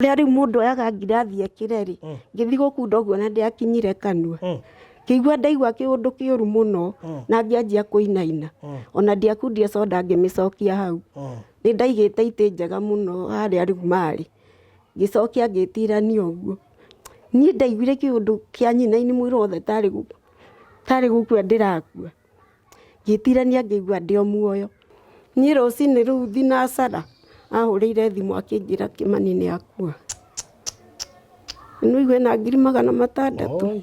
Rĩrĩa rĩu mũndũ oyaga ngirathi ekĩre rĩ, ngĩthiĩ gũkunda ũguo na ndĩakinyire kanua. Ngĩigua ndaigua kĩũndũ kĩũru mũno na ngĩanjia kũinaina. Ona ndiakundia soda ngĩmĩcokia hau. Nĩ ndaigĩte itĩ njega mũno harĩa rĩu marĩ. Ngĩcokia ngĩtirania ũguo. Niĩ ndaiguire kĩũndũ kĩa nyinaini mwĩrĩ wothe tarĩ gũkua ndĩrakua. Ngĩtirania ngĩigua ndĩ o muoyo. Niĩ rũcinĩ rũu thinacara ahũrĩire thimũ akĩnjĩra Kĩmani nĩ akua. Nĩ ũigua ena 600,000.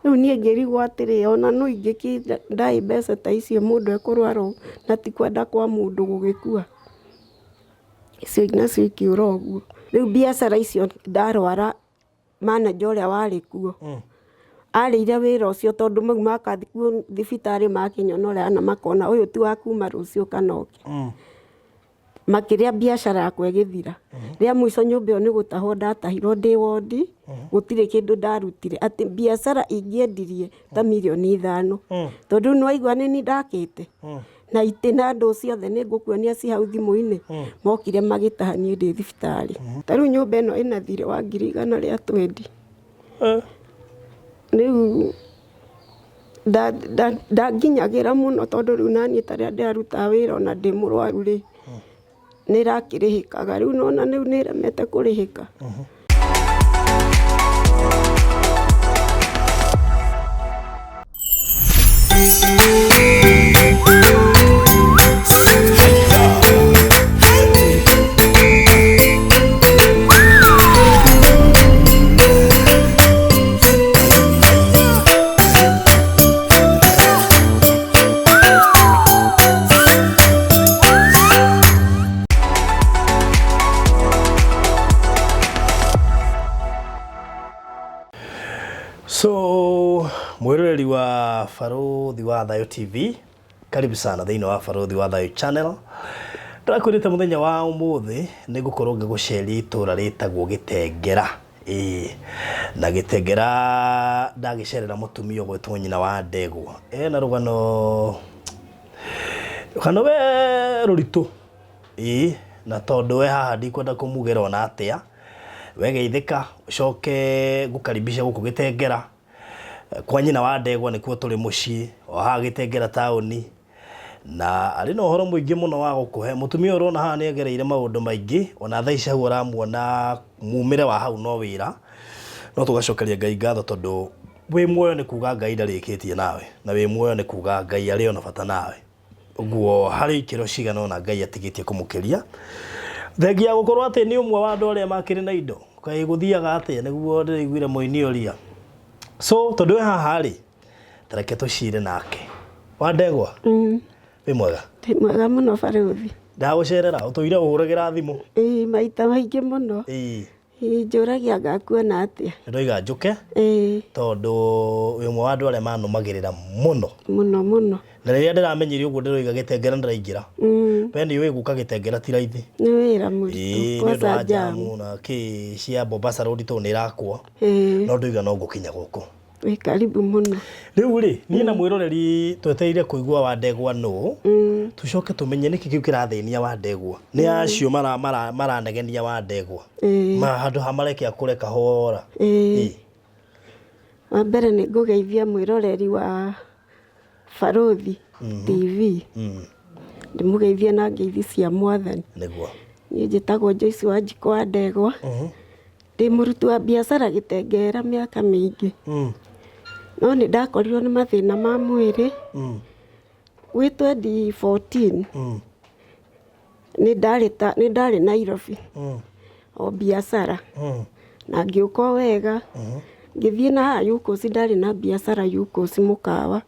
Rĩu niĩ ngĩrigwo atĩrĩ ona no ingĩkĩndaĩ mbeca ta icio mũndũ ekũrwara ũũ na ti kwenda kwa mũndũ gũgĩkua. Icio nacio ikĩũra ũguo. Rĩu biacara icio ndarwara manager ũrĩa warĩ kuo arĩire wĩra ũcio tondũ mau maka kuo thibitarĩ makĩnyona ũrĩa hana makona ũyũ ti wa kuma rũciũ kana ũke. Makĩrĩa biacara yakwa ĩgĩthira. Rĩa mũico nyũmba ĩyo nĩ gũtahwo ndatahirwo ndĩ wondi, gũtirĩ kĩndũ ndarutire. Atĩ biacara ingĩendirie ta mirioni 5. Tondũ rĩu nĩwaigua nĩniĩ ndakĩte. Na itĩ na ndũ ciothe nĩ ngũkuonia ci hau thimũ-inĩ. Mokire magĩtaha niĩ ndĩ thibitarĩ. Ta rĩu nyũmba ĩno ĩna thirĩ wa 120,000. Rĩu ndanginyagĩra mũno tondũ rĩu naniĩ ta rĩrĩa ndĩrarutaga wĩra ona ndĩ mũrwaru rĩ, nĩ ĩrakĩrĩhĩkaga. Rĩu nĩwona rĩu nĩ ĩremete kũrĩhĩka. So mwiroreri wa Barũthi wa Thayũ TV, karibu sana thĩinĩ wa Barũthi wa Thayũ channel. Ndĩrakwĩrĩte mũthenya wa ũmũthĩ nĩ ngũkorwo ngĩgũceria itũra rĩtagwo Gĩtengera. Ĩĩ, na Gĩtengera ndagĩcerera mũtumia ũgwĩtwo nyina wa Ndegwa. Ena rũgano rũgano we rũritũ. Ĩĩ, na tondũ we haha ndikwenda kũmugĩra ona atĩa. We geithĩka ũcoke ngũkaribisha gũkũ Gĩtengera kwa nyina wa Ndegwa nĩkuo tũrĩ mũciĩ o haha Gĩtengera taũni na arĩ na ũhoro mũingĩ mũno wa gũkũhe. Mũtumia ũyũ ũrona haha nĩ agereire maũndũ maingĩ ona thaa ici hau ũramuona mumĩre wa hau no wĩra, no tũgacokeria Ngai ngatho tondũ wĩ muoyo nĩ kuga Ngai ndarĩkĩtie nawe na wĩ muoyo nĩ kuga Ngai arĩ o na bata nawe. Ũguo harĩ ikĩro cigana ũna Ngai atigĩtie kũmũkĩria. Thengia ya gũkorwo atĩ nĩ ũmwe wa andũ arĩa makĩrĩ na indo, kaĩ gũthiaga atĩa nĩguo ndĩraiguire mũini oria. So tondũ wĩ haha rĩ, ta reke tũcire nake. Wandegwa, wĩ mwega? Ndĩ mwega mũno barũthi. Ndagũcerera, ũtũire ũhũragĩra thimũ. Ĩĩ maita maingĩ mũno. Ĩĩ. Ĩĩ njũragia ngakuona atĩa. Nĩndoiga njũke Ĩĩ. tondũ wĩ ũmwe wa andũ arĩa manũmagĩrĩra mũno. Mũno mũno. Na rĩrĩa ndĩramenyire ũguo ndĩroiga Gĩtengera ndĩraingĩra. We nĩ ũĩ gũka Gĩtengera ti raithi. Nĩ wĩra mũritũ. Ĩĩ nĩ ũndũ wa njamu na kĩ cia Mombasa Road tondũ nĩ ĩrakwo. No ndoiga no ngũkinya gũkũ. Wĩ karibu mũno. Rĩu rĩ, niĩ na mwĩroreri twetereire kũigua Wandegwa nũ, tũcoke tũmenye nĩkĩ kĩu kĩrathĩnia Wandegwa. Nĩ acio maranegenia Wandegwa. Ma handũ ha mareke akũre kahora. Ĩĩ. Wa mbere nĩ ngũgeithia mwĩroreri wa Barũthi TV. Ndĩmũgeithie na ngeithi cia Mwathani. Nĩguo. Niĩ njĩtagwo Joyce Wanjikũ wa Ndegwa. Ndĩ mũruti wa biacara Gĩtengera mĩaka mĩingĩ. No nĩ ndakorirwo nĩ mathĩna ma mwĩrĩ. Gwĩ 2014 nĩ ndarĩ ta nĩ ndarĩ Nairobi o biacara. Na ngĩũka o wega, ngĩthiĩ na haha Yukos ndarĩ na biacara Yukos mũkawa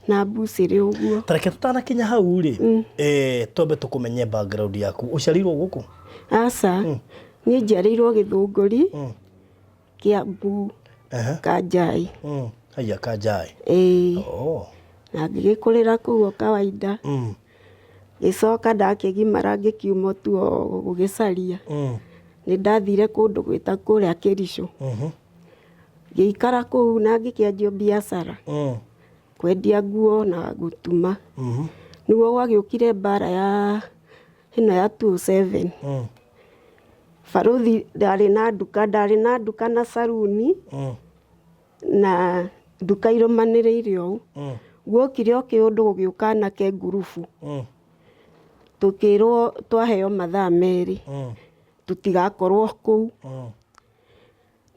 na mbucĩrĩ ũguo. Ta reke tũtanakinya hau rĩ, twambe tũkũmenye background yaku. Ũciarĩirwo gũkũ? Aca, Niĩ njiarĩirwo Gĩthũngũri, Kĩambu, Kanjai. Haiya Kanjai. Ĩĩ. Na ngĩgĩkũrĩra kũu o kawaida. Ngĩcoka ndakĩgimara ngĩkiuma tu o gũgĩcaria. Nĩ ndathire kũndũ gwĩtagwo kũrĩa Kĩricũ. Ngĩikara kũu na ngĩkĩanjia biacara. Kwendia nguo na gũtuma. Nĩguo gwagĩũkire mbara ya ĩno ya 2007. Barũthi ndarĩ na nduka, ndarĩ na nduka na saruni na nduka irũmanĩrĩire ũũ. Guokire o kĩũndũ gũgĩũka anake ngurubu, tũkĩrwo twaheo mathaa merĩ tũtigakorwo kũu.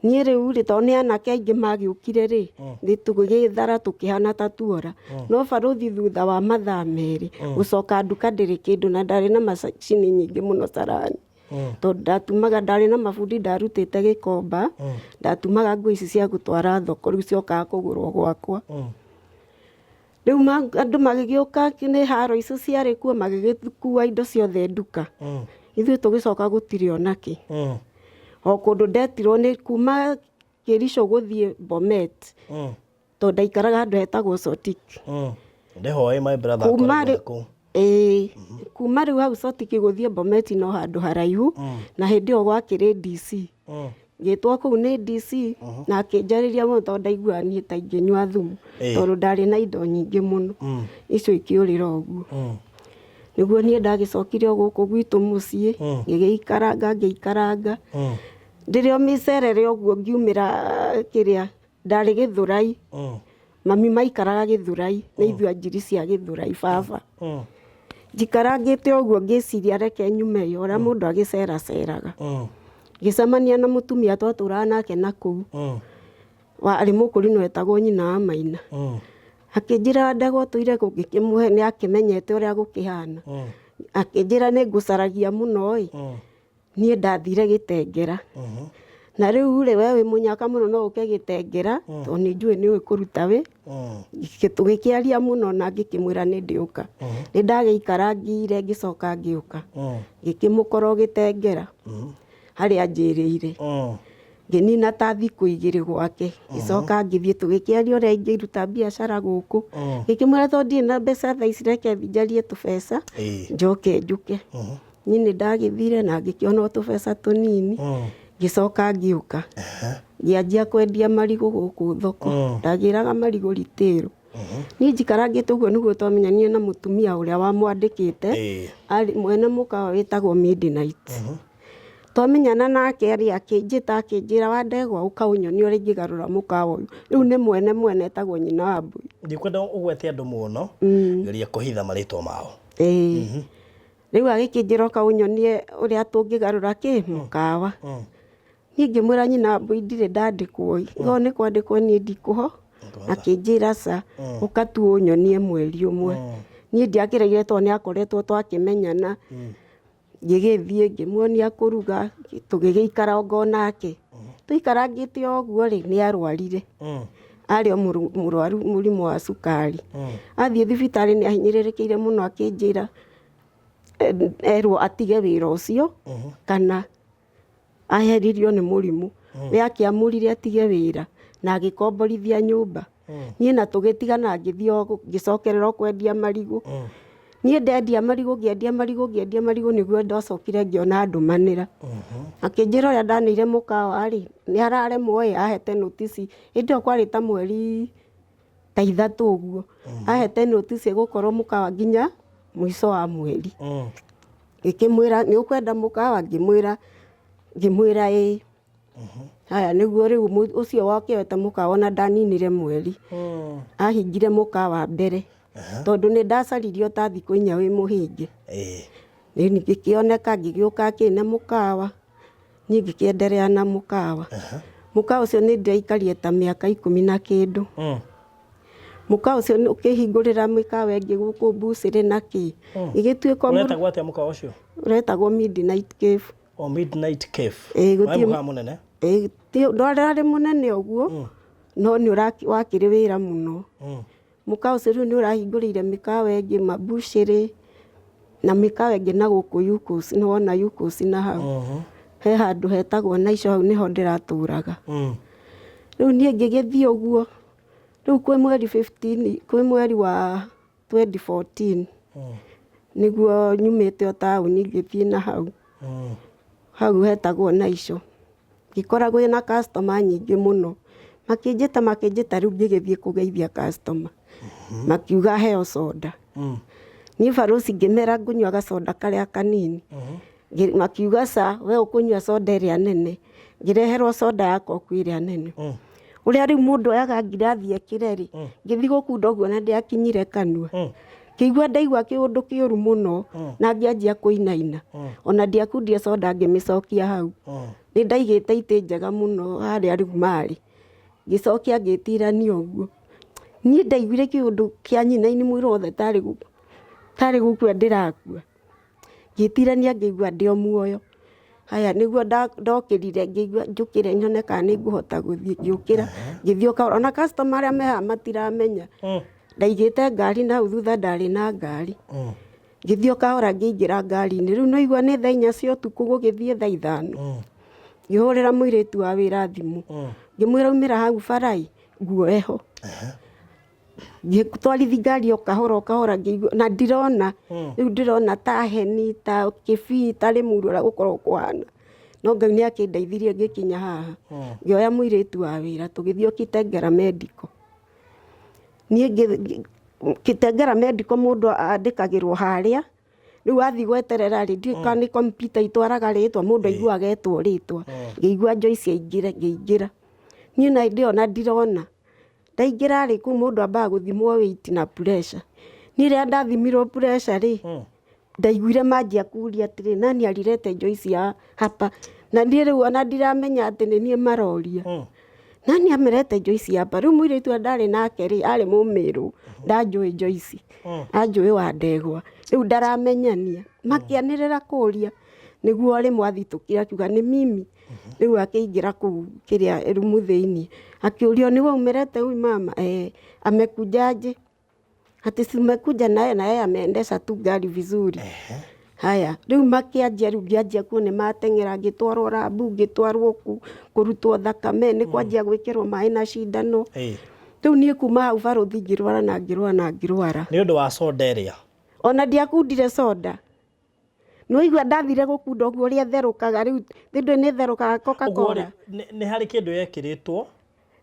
Niĩ rĩu rĩ, tondũ nĩ anake aingĩ magĩũkire rĩ, nĩ tũgĩgĩthara tũkĩhana ta tuora. No barũthi thutha wa mathaa merĩ, gũcoka nduka ndĩrĩ kĩndũ na ndarĩ na macini nyingĩ mũno carani. Tondũ ndatumaga, ndarĩ na mabundi ndarutĩte Gĩkomba, ndatumaga nguo ici cia gũtwara thoko rĩu ciokaga kũgũrwo gwakwa. Rĩu andũ magĩgĩũka nĩ haro icio ciarĩ kuo magĩgĩkua indo ciothe nduka. Ithuĩ tũgĩcoka gũtirĩ ona kĩ. O kũndũ ndetirwo nĩ kuma Kericho gũthiĩ Bomet, tondũ ndaikaraga handũ hetagwo Sotik. Ndĩhoe my brother Kuma akoragwo rĩ- kũu. Ĩĩ, kuma rĩu hau Sotik gũthiĩ Bomet no handũ haraihu, na hĩndĩ ĩyo gwakĩrĩ DC. Ngĩtwo kũu nĩ DC na akĩnjarĩria mũno tondũ ndaiguaga niĩ ta ingĩnyua thumu tondũ ndarĩ na indo nyingĩ mũno. Icio ikĩũrĩra ũguo. Nĩguo niĩ ndagĩcokire o gũkũ gwitũ mũciĩ, ngĩgĩikaranga ngĩikaranga. Ndĩrĩ o mĩcerere ũguo ngiumĩra kĩrĩa, ndarĩ Gĩthũrai. Mami maikaraga Gĩthũrai, nĩ ithuĩ anjiri cia Gĩthũrai baba. Njikarangĩte ũguo ngĩciria reke nyume ĩ, ũrĩa mũndũ agĩceraceraga. Ngĩcemania na mũtumia twatũraga nake na kũu, warĩ mũkũrinũ wetagwo nyina wa Maina. Akĩnjĩra ndegwa ũtũire kũ, ngĩkĩmũhe nĩ akĩmenyete ũrĩa gũkĩhana. Akĩnjĩra nĩ ngũcaragia mũno ĩ, niĩ ndathire Gĩtengera. Na rĩu rĩ, we wĩ mũnyaka mũno no ũke Gĩtengera, tondũ nĩ njũĩ nĩ ũĩ kũruta wĩ. Tũgĩkĩaria mũno na ngĩkĩmwĩra nĩ ndĩũka. Nĩ ndagĩikarangire ngĩcoka ngĩũka. Ngĩkĩmũkora o Gĩtengera harĩa anjĩrĩire. Ngĩnina ta thikũ igĩrĩ gwake, ngĩcoka ngĩthiĩ tũgĩkĩaria ũrĩa ingĩruta biacara gũkũ. Ngĩkĩmwĩra tondũ ndirĩ na mbeca thaa ici reke thiĩ njarie tũbeca, njoke njũke. Niĩ nĩ ndagĩthire na ngĩkĩona o tũbeca tũnini, ngĩcoka ngĩũka. Ngĩanjia kwendia marigũ gũkũ thoko, ndagĩraga marigũ retail. Niĩ njikarangĩte ũguo nĩguo twamenyanire na mũtumia ũrĩa wamwandĩkĩte, arĩ mwene mũkawa wĩtagwo Midnight. Twamenyana nake rĩ, akĩnjĩta akĩnjĩra Wandegwa ũka ũnyonie ũrĩa ingĩgarũra mũkawa ũyũ. Rĩu nĩ mwene mwene etagwo nyina wa mbũri. Ndikwenda ũgwete andũ mũno, geria kũhitha marĩtwa mao. Ĩĩ. Rĩu agĩkĩnjĩra ũka ũnyonie ũrĩa tũngĩgarũra kĩ mũkawa. Niĩ ngĩmwĩra nyina wa mbũi ndirĩ ndandĩkwo ĩ, korwo nĩ kwandĩkwo niĩ ndikũho. Akĩnjĩra ca, ũka tu ũnyonie mweri ũmwe. Niĩ ndiakĩregire tondũ nĩ akoretwo twakĩmenyana. Ngĩgĩthiĩ ngĩmuonia kũruga, tũgĩgĩikara o nake. Tũikarangĩte o ũguo rĩ, nĩ arwarire. Arĩ o mũrwaru mũrimũ wa cukari. Athiĩ thibitarĩ nĩ ahinyĩrĩrĩkĩire mũno akĩnjĩra erwo atige wĩra ũcio kana aheririo nĩ mũrimũ. We akĩamũrire atige wĩra na agĩkomborithia nyũmba. Niĩ na tũgĩtigana ngĩthiĩ o ngĩcokerera o kwendia marigũ. Niĩ ndendia marigũ ngĩendia marigũ ngĩendia marigũ nĩguo ndacokire ngĩona ndũmanĩra. Akĩnjĩra ũrĩa ndaneire mũkawa rĩ, nĩ araremwo ĩ ahete notice. Hĩndĩ ĩyo kwarĩ ta mweri ta ithatũ ũguo. Ahete notice ĩgũkorwo mũkawa nginya mũico wa mweri. Ngĩkĩmwĩra nĩ ũkwenda mũkawa? Ngĩmwĩra ngĩmwĩra ĩĩ. Haya nĩguo rĩu ũcio wakĩoete mũkawa ona ndaninire mweri. Ahingire mũkawa mbere. Tondũ nĩ ndacaririe o ta thikũ inya wĩ mũhinge. Ngĩkĩoneka ngĩgĩũka akĩne mũkawa. Niĩ ngĩkĩenderea na mũkawa. Mũkawa ũcio nĩ ndĩraikarire ta mĩaka ikũmi na kĩndũ. Mũkawa ũcio ũkĩhingũrĩra mĩkawa ĩngĩ gũkũ mbucĩrĩ na kĩ. Ĩgĩtuĩka Ũretagwo atĩa mũkawa ũcio? Ũretagwo Midnight Cafe. O Midnight Cafe. Ĩĩ, Warĩ gũtirĩ- mũkawa mũnene? Ĩĩ, ndwarĩ mũnene ũguo, no nĩ wakĩrĩ wĩra mũno. Mũkawa ũcio rĩu nĩ ũrahingũrĩire mĩkawa ĩngĩ mambucĩrĩ na mĩkawa ĩngĩ na gũkũ Yukos, nĩ wona Yukos na hau. He handũ hetagwo Naico hau nĩho ndĩratũraga. Rĩu niĩ ngĩgĩthiĩ ũguo, rĩu kwĩ mweri 15, kwĩ mweri wa 2014 nĩguo nyumĩte o taũni ngĩthiĩ na hau. Hau hetagwo Naico. Ngĩkora kwĩna customer nyingĩ mũno. Makĩnjĩta makĩnjĩta rĩu ngĩgĩthiĩ kũgeithia customer. Makiuga heo soda. Niĩ barũci ngĩmera ngũnyua gacoda karĩa kanini. Makiuga ca we ũkũnyua soda ĩrĩa nene. Ngĩreherwo soda ya Coke ĩrĩa nene. Ũrĩa rĩu mũndũ oyaga ngirathi ekĩre rĩ, ngĩthiĩ gũkunda ũguo na ndĩakinyire kanua. Ngĩigua ndaigua kĩũndũ kĩũru mũno na ngĩanjia kũinaina. Ona ndiakundire soda ngĩmĩcokia hau. Nĩ ndaigĩte itĩ njega mũno harĩa rĩu marĩ. Ngĩcokia ngĩtirania ũguo. Niĩ ndaiguire kĩũndũ kĩa nyinaini mwĩrĩ wothe tarĩ gũkua ndĩrakua. Ngĩtirania ngĩigua ndĩ o muoyo. Haya nĩguo ndokĩrire ngĩigua njũkĩre nyone kana nĩ ngũhota gũthiĩ, ngĩũkĩra ngĩthiĩ o kahora. Ona customer arĩa me haha matiramenya. Ndaigĩte ngari na hau thutha ndarĩ na ngari. Ngĩthiĩ o kahora ngĩingĩra ngari-inĩ. Rĩu nĩ waigua nĩ thaa inya cia ũtukũ gũgĩthiĩ thaa ithano. Ngĩhũrĩra mũirĩtu wa wĩra thimũ, ngĩmwĩra umĩra hau bara ĩ, nguoe ho. Ngĩtwarithi ngari o kahora o kahora ngĩigua na ndirona, rĩu ndĩrona ta heni, ta kĩbii, ta Rĩmuru ũrĩa gũkoragwo kũhana. No Ngai nĩ akĩndeithirie ngĩkinya haha. Ngĩoya mũirĩtu wa wĩra tũgĩthiĩ o Kitengela Medical. Niĩ Kitengela Medical mũndũ andĩkagĩrwo harĩa, rĩu wathiĩ gweterera rĩ, ndiũĩ kana nĩ kompiuta itwaraga rĩtwa, mũndũ aiguaga etwo rĩtwa. Ngĩigua Joyce aingĩre, ngĩingĩra. Niĩ na hĩndĩ ĩyo ona ndirona. Ndaingĩra rĩ, kũu mũndũ ambaga gũthimwo weight na pressure. Niĩ rĩrĩa ndathimirwo pressure rĩ, ndaiguire manjia kũria atĩrĩ, nani alilete Joyce hapa? Na niĩ rĩu ona ndiramenya atĩ nĩ niĩ maroria. Nani amelete Joyce hapa? Rĩu mũirĩtu ũrĩa ndarĩ nake rĩ, arĩ mũmĩrũ, ndanjũĩ Joyce, anjũĩ wa ndegwa. Rĩu ndaramenyania. Makĩanĩrĩra kũria, nĩguo rĩmwe athitũkire akiuga nĩ mimi. Rĩu akĩingĩra kũu kĩrĩa rumu thĩinĩ, akĩũrio nĩwe umelete huyu mama? Eh, amekuja aje? Ati si umekuja naye na yeye ameendesha tu gari vizuri. Haya, rĩu makĩanjia rĩu ngĩanjia kuo nĩ mateng'era ngĩtwarwo rambu ngĩtwarwo ku kũrutwo thakame nĩ kwanjia gwĩkĩrwo maĩ na cindano. Rĩu niĩ kuma hau barũthi ngĩrwara na ngĩrwara na ngĩrwara. Nĩ ũndũ wa soda ĩrĩa? Ona ndiakundire soda. Nĩwaigua ndathire gũkunda ũguo ũrĩa ĩtherũkaga rĩu thĩ nĩ ĩtherũkaga Coca Cola. Nĩ harĩ kĩndũ yekĩrĩtwo?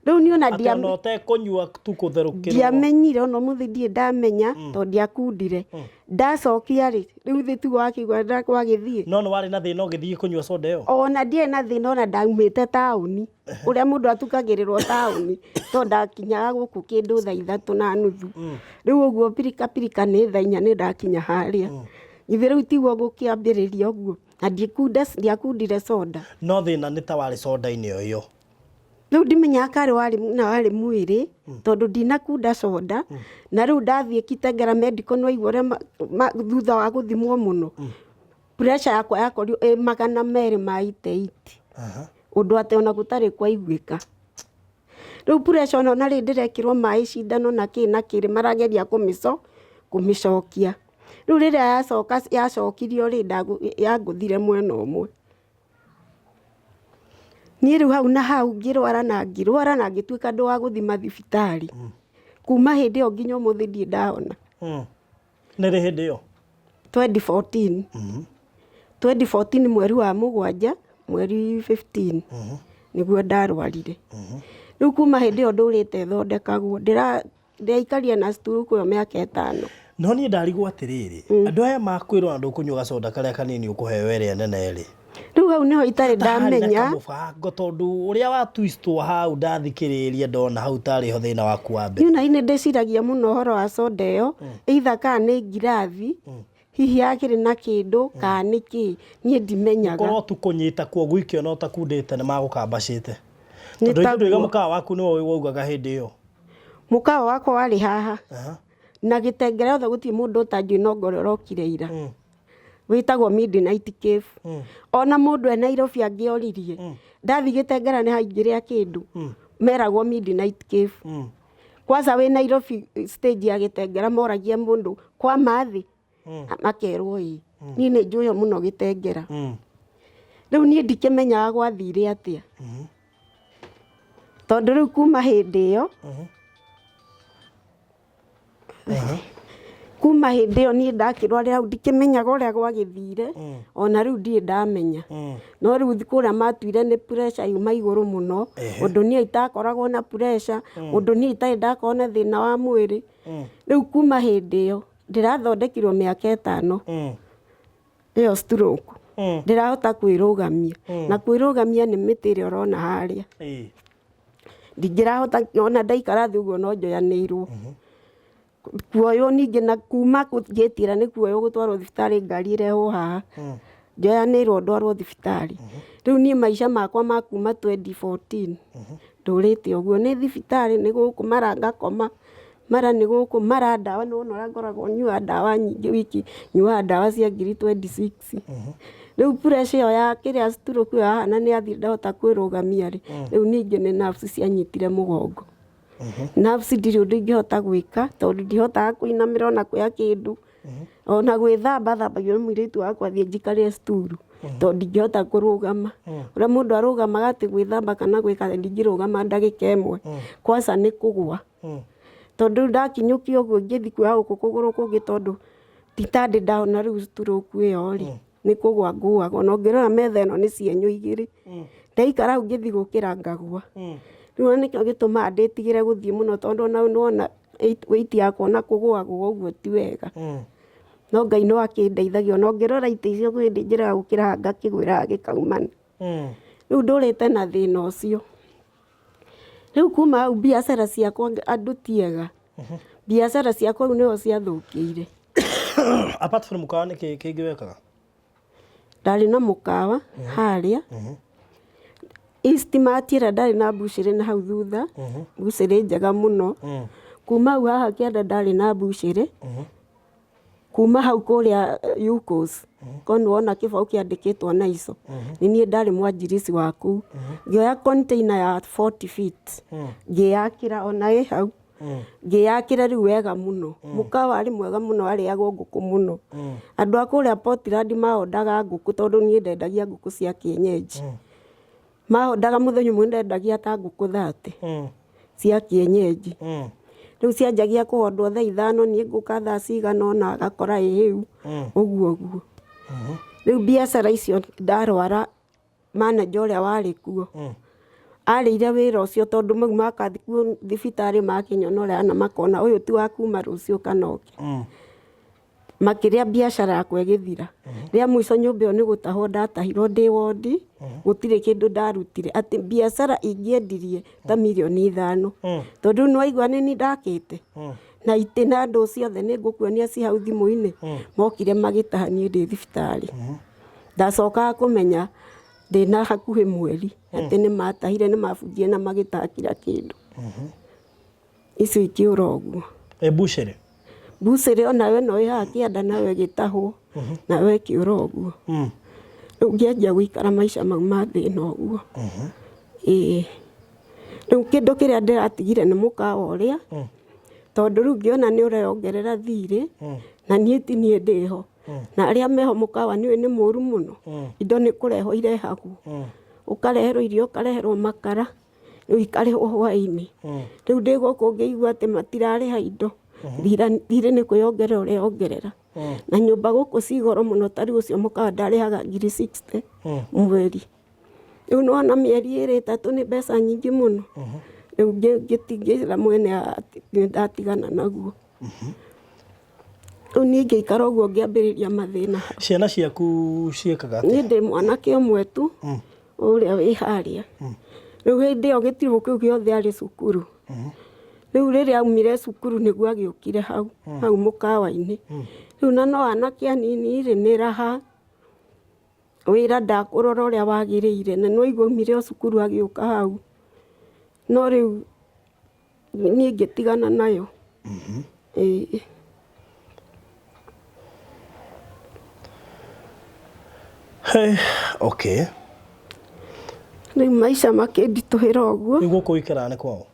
Rĩu niĩ ona Atĩ ona ũtekũnyua tu kũtherũkĩrwo. Ndiamenyire ona ũmũthĩ ndirĩ ndamenya tondũ ndiakundire. Ndacokia rĩ, rĩu thĩ tiguo wakĩigua gwagĩthiĩ. No nĩ warĩ na thĩna ũgĩthiĩ kũnyua soda ĩyo? Ona ndiarĩ na thĩna ona ndaumĩte taũni, ũrĩa mũndũ atukagĩrĩrwo taũni tondũ ndakinyaga gũkũ kĩndũ thaa ithatũ na nuthu. Rĩu ũguo pirika pirika nĩ thaa inya nĩ ndakinya harĩa. Githĩ rĩu tiguo gũkĩambĩrĩria ũguo? Na ndiakundire soda. No thĩna nĩ ta warĩ soda-inĩ o ĩyo. Rĩu ndimenyaga karĩ warĩ na warĩ mwĩrĩ tondũ ndinakunda soda na rĩu ndathiĩ Kitengela Medical nĩwaigua ũrĩa thutha wa gũthimwo mũno pressure yakwa yakorirwo ĩ 280 ũndũ atĩ ona gũtarĩ kwaiguĩka. Rĩu pressure ona ona rĩrĩ ndĩrekĩrwo maĩ cindano na kĩ na kĩ marageria kũmĩcokia. Rĩu rĩrĩa yacoka yacokirio rĩ yangũthire mwena ũmwe. Niĩ rĩu hau na hau ngĩrwara na ngĩrwara na ngĩtuĩka andũ wa gũthiĩ mathibitarĩ. Kuma hĩndĩ ĩyo nginya ũmũthĩ ndirĩ ndahona. Nĩ rĩ hĩndĩ ĩyo? 2014. 2014 mweri wa mũgwanja, mweri 15 nĩguo ndarwarire. Rĩu kuma hĩndĩ ĩyo ndũrĩte thondekagwo, ndĩraikarire na stroke ĩyo mĩaka ĩtano. No niĩ ndarigwo atĩrĩrĩ, andũ aya makwĩrwo ona ndũkũnyua gacoda karĩa kanini ũkũheo ĩrĩa nene rĩ. Rĩu hau nĩho itarĩ ndamenya. Kamũbango tondũ ũrĩa wa twistwo hau ndathikĩrĩria ndona hau tarĩ ho thĩna waku wa mbere. Niĩ ona nĩ ndĩciragia mũno ũhoro wa soda ĩyo, either kana nĩ ngirathi, hihi yakĩrĩ na kĩndũ kana nĩ kĩ, niĩ ndimenyaga. Korwo tu kũnyita kuo gwiki ona ũtakundĩte nĩ magũkambacĩte. Tondũ ithuĩ ndũiga mũkawa waku nĩwe waugaga hĩndĩ ĩyo. Mũkawa wakwa warĩ haha. Na gĩtengere othe gũtirĩ mũndũ ũtanjũĩ no ngorwo ũrokire ira. Wĩtagwo Midnight Cave. Ona mũndũ e Nairobi angĩoririe, ndathiĩ gĩtengera nĩ haingĩrĩa kĩndũ, meragwo Midnight Cave. Kwanza wĩ Nairobi stage ya gĩtengera moragia mũndũ kwa mathĩ, makerwo ĩĩ. Niĩ nĩ njũĩo mũno gĩtengera. Rĩu niĩ ndikĩmenyaga gwathire atĩa. Tondũ rĩu kuma hĩndĩ ĩyo, kuma hĩndĩ ĩyo niĩ ndakĩrwarĩra hau ndikĩmenyaga ũrĩa gwagĩthire, ona rĩu ndirĩ ndamenya. No rĩu kũrĩa matuire nĩ pressure yuma igũrũ mũno, ũndũ niĩ itakoragwo na pressure, ũndũ niĩ itarĩ ndakorwo na thĩna wa mwĩrĩ. Rĩu kuma hĩndĩ ĩyo, ndĩrathondekirwo mĩaka ĩtano, ĩyo stroke. Ndĩrahota kwĩrũgamia na kwĩrũgamia nĩ mĩtĩ ĩrĩa ũrona harĩa. Ndingĩrahota ona ndaikara thĩ ũguo no njoyanĩirwo. Kuoywo ningĩ na kuma ngĩtira nĩ kuoywo gũtwarwo thibitarĩ ngari ĩrehwo haha. Njoyanĩirwo ndwarwo thibitarĩ. Rĩu niĩ maica makwa ma kuma 2014 ndũrĩte ũguo nĩ thibitarĩ nĩ gũkũ mara ngakoma mara nĩ gũkũ mara ndawa nĩ wona ũrĩa ngoragwo nyuaga ndawa nyingĩ wiki nyuaga ndawa cia ngiri 26. Rĩu pressure ĩyo ya kĩrĩa stroke ĩyo yahana nĩ yathira ndahota kwĩrũgamia rĩ, rĩu ningĩ nĩ nerves cianyitire mũgongo. Nerves ndirĩ ũndũ ingĩhota gwĩka tondũ ndihotaga kũinamĩra ona kuoya kĩndũ. Ona gwĩthamba thambagio nĩ mũirĩtu wakwa thiĩ njikarĩre stool tondũ ndingĩhota kũrũgama. Ũrĩa mũndũ arũgamaga atĩ gwĩthamba kana gwĩka ndingĩrũgama ndagĩka ĩmwe. Kwanza nĩ kũgwa. Tondũ rĩu ndakinyũkia ũguo ingĩthiĩ kuoya gũkũ kũgũrũ kũngĩ tondũ ti ta ndĩ ndahona rĩu stroke ĩyo rĩ, nĩ kũgwa ngũaga. Ona ũngĩrora metha ĩno nĩ cienyũ igĩrĩ. Ndaikara hau ngĩthiĩ gũkĩra ngagwa. Rĩu ona nĩkĩo gĩtũmaga ndĩtigĩre gũthiĩ mũno tondũ ona nĩwona weight yakwa ona kũgũagũa ũguo ti wega. No Ngai no akĩndeithagia ona ũngĩrora itĩ icio kwĩ hĩndĩ njĩraga gũkĩra haha ngakĩgwĩra haha gĩkaumana. Rĩu ndũrĩte na thĩna ũcio. Rĩu kuma hau biacara ciakwa andũ ti ega. Biacara ciakwa rĩu nĩho ciathũkĩire. Apart from mũkawa nĩ kĩ kĩngĩ wekaga? Ndarĩ na mũkawa harĩa. East Matiĩra ndarĩ na mbucĩrĩ na hau thutha, mbucĩrĩ njega mũno. Kuma hau haha kĩanda ndarĩ na mbucĩrĩ. Kuma hau kũrĩa Yukos, korwo nĩ wona kĩbaũ kĩandĩkĩtwo Naico, nĩ niĩ ndarĩ mwanjirici wa kũu. Ngĩoya container ya 40 feet, ngĩyakĩra ona ĩ hau, ngĩyakĩra rĩu wega mũno. Mũkawa warĩ mwega mũno warĩagwo ngũkũ mũno. Andũ a kũrĩa Portland mahondaga ngũkũ tondũ niĩ ndendagia ngũkũ cia kienyeji. Mahondaga mũthenya ũmwe ndendagia ta ngũkũ 30 cia kienyeji. Rĩu cianjagia kũhondwo thaa ithano niĩ ngũka thaa cigana ũna ngakora ĩ hĩu, ũguo ũguo. Rĩu biacara icio ndarwara manager ũrĩa warĩ kuo, arĩire wĩra ũcio tondũ mau maka kuo thibitarĩ makĩnyona ũrĩa hana makona ũyũ ti wa kuma rũciũ kana ũke. Makĩrĩa biacara yakwa ĩgĩthira. Rĩa mũico nyũmba ĩyo nĩ gũtahwo ndatahirwo ndĩ wondi, gũtirĩ kĩndũ ndarutire. Atĩ biacara ingĩendirie ta mirioni ithano. Tondũ rĩu nĩwaigua nĩniĩ ndakĩte? Na itĩ na ndũ ciothe nĩ ngũkuonia ci hau thimũ-inĩ. Mokire magĩtaha niĩ ndĩ thibitarĩ. Ndacokaga kũmenya ndĩna hakuhĩ mweri, atĩ nĩ matahire nĩ mabunjire na magĩtaha kira kĩndũ. Icio ikĩũra ũguo. Ĩ mbucĩrĩ? Mbucĩrĩ onayo ĩno ĩ haha kĩanda nayo ĩgĩtahwo, nayo ĩkĩũra ũguo. Rĩu ngĩanjia gũikara maica mau ma thĩna ũguo. Ĩĩ. Rĩu kĩndũ kĩrĩa ndĩratigire nĩ mũkawa ũrĩa, tondũ rĩu ngĩona nĩ ũreongerera thirĩ, na niĩ ti niĩ ndĩho. Na arĩa meho mũkawa nĩũĩ nĩ mũru mũno. Indo nĩ kũrehwo irehagwo. Ũkareherwo irio, ũkareherwo makara. Rĩu ikarĩhwo hwaĩ-inĩ. Rĩu ndĩ gũkũ ngĩigua atĩ matirarĩha indo, thirĩ nĩ kwĩyongerera ũreyongerera. Na nyũmba gũkũ ci goro mũno ta rĩu ũcio mũkawa ndarĩhaga ngiri 60 mweri. Rĩu nĩ wona mĩeri ĩrĩ ĩtatũ nĩ mbeca nyingĩ mũno. Rĩu ngĩra mwene nĩ ndatigana naguo. Rĩu niĩ ngĩikara ũguo ngĩambĩrĩria mathĩna. Ciana ciaku ciĩkaga atĩa? Niĩ ndĩ mwanake ũmwe tu, ũrĩa wĩ harĩa. Rĩu hĩndĩ ĩyo gĩtirũ kĩu gĩothe arĩ cukuru. Rĩu rĩrĩa aumire cukuru nĩguo agĩũkire hau, hau mũkawa-inĩ. Rĩu na no anake anini rĩ, nĩ raha, wĩra ndakũrora ũrĩa wagĩrĩire, na nĩwaigua aumire o cukuru agĩũka hau. No rĩu niĩ ngĩtigana nayo. Ĩĩ. Hey, okay. Rĩu maica makĩnditũhĩra ũguo. Rĩu gũkũ ũikaraga nĩ kwao?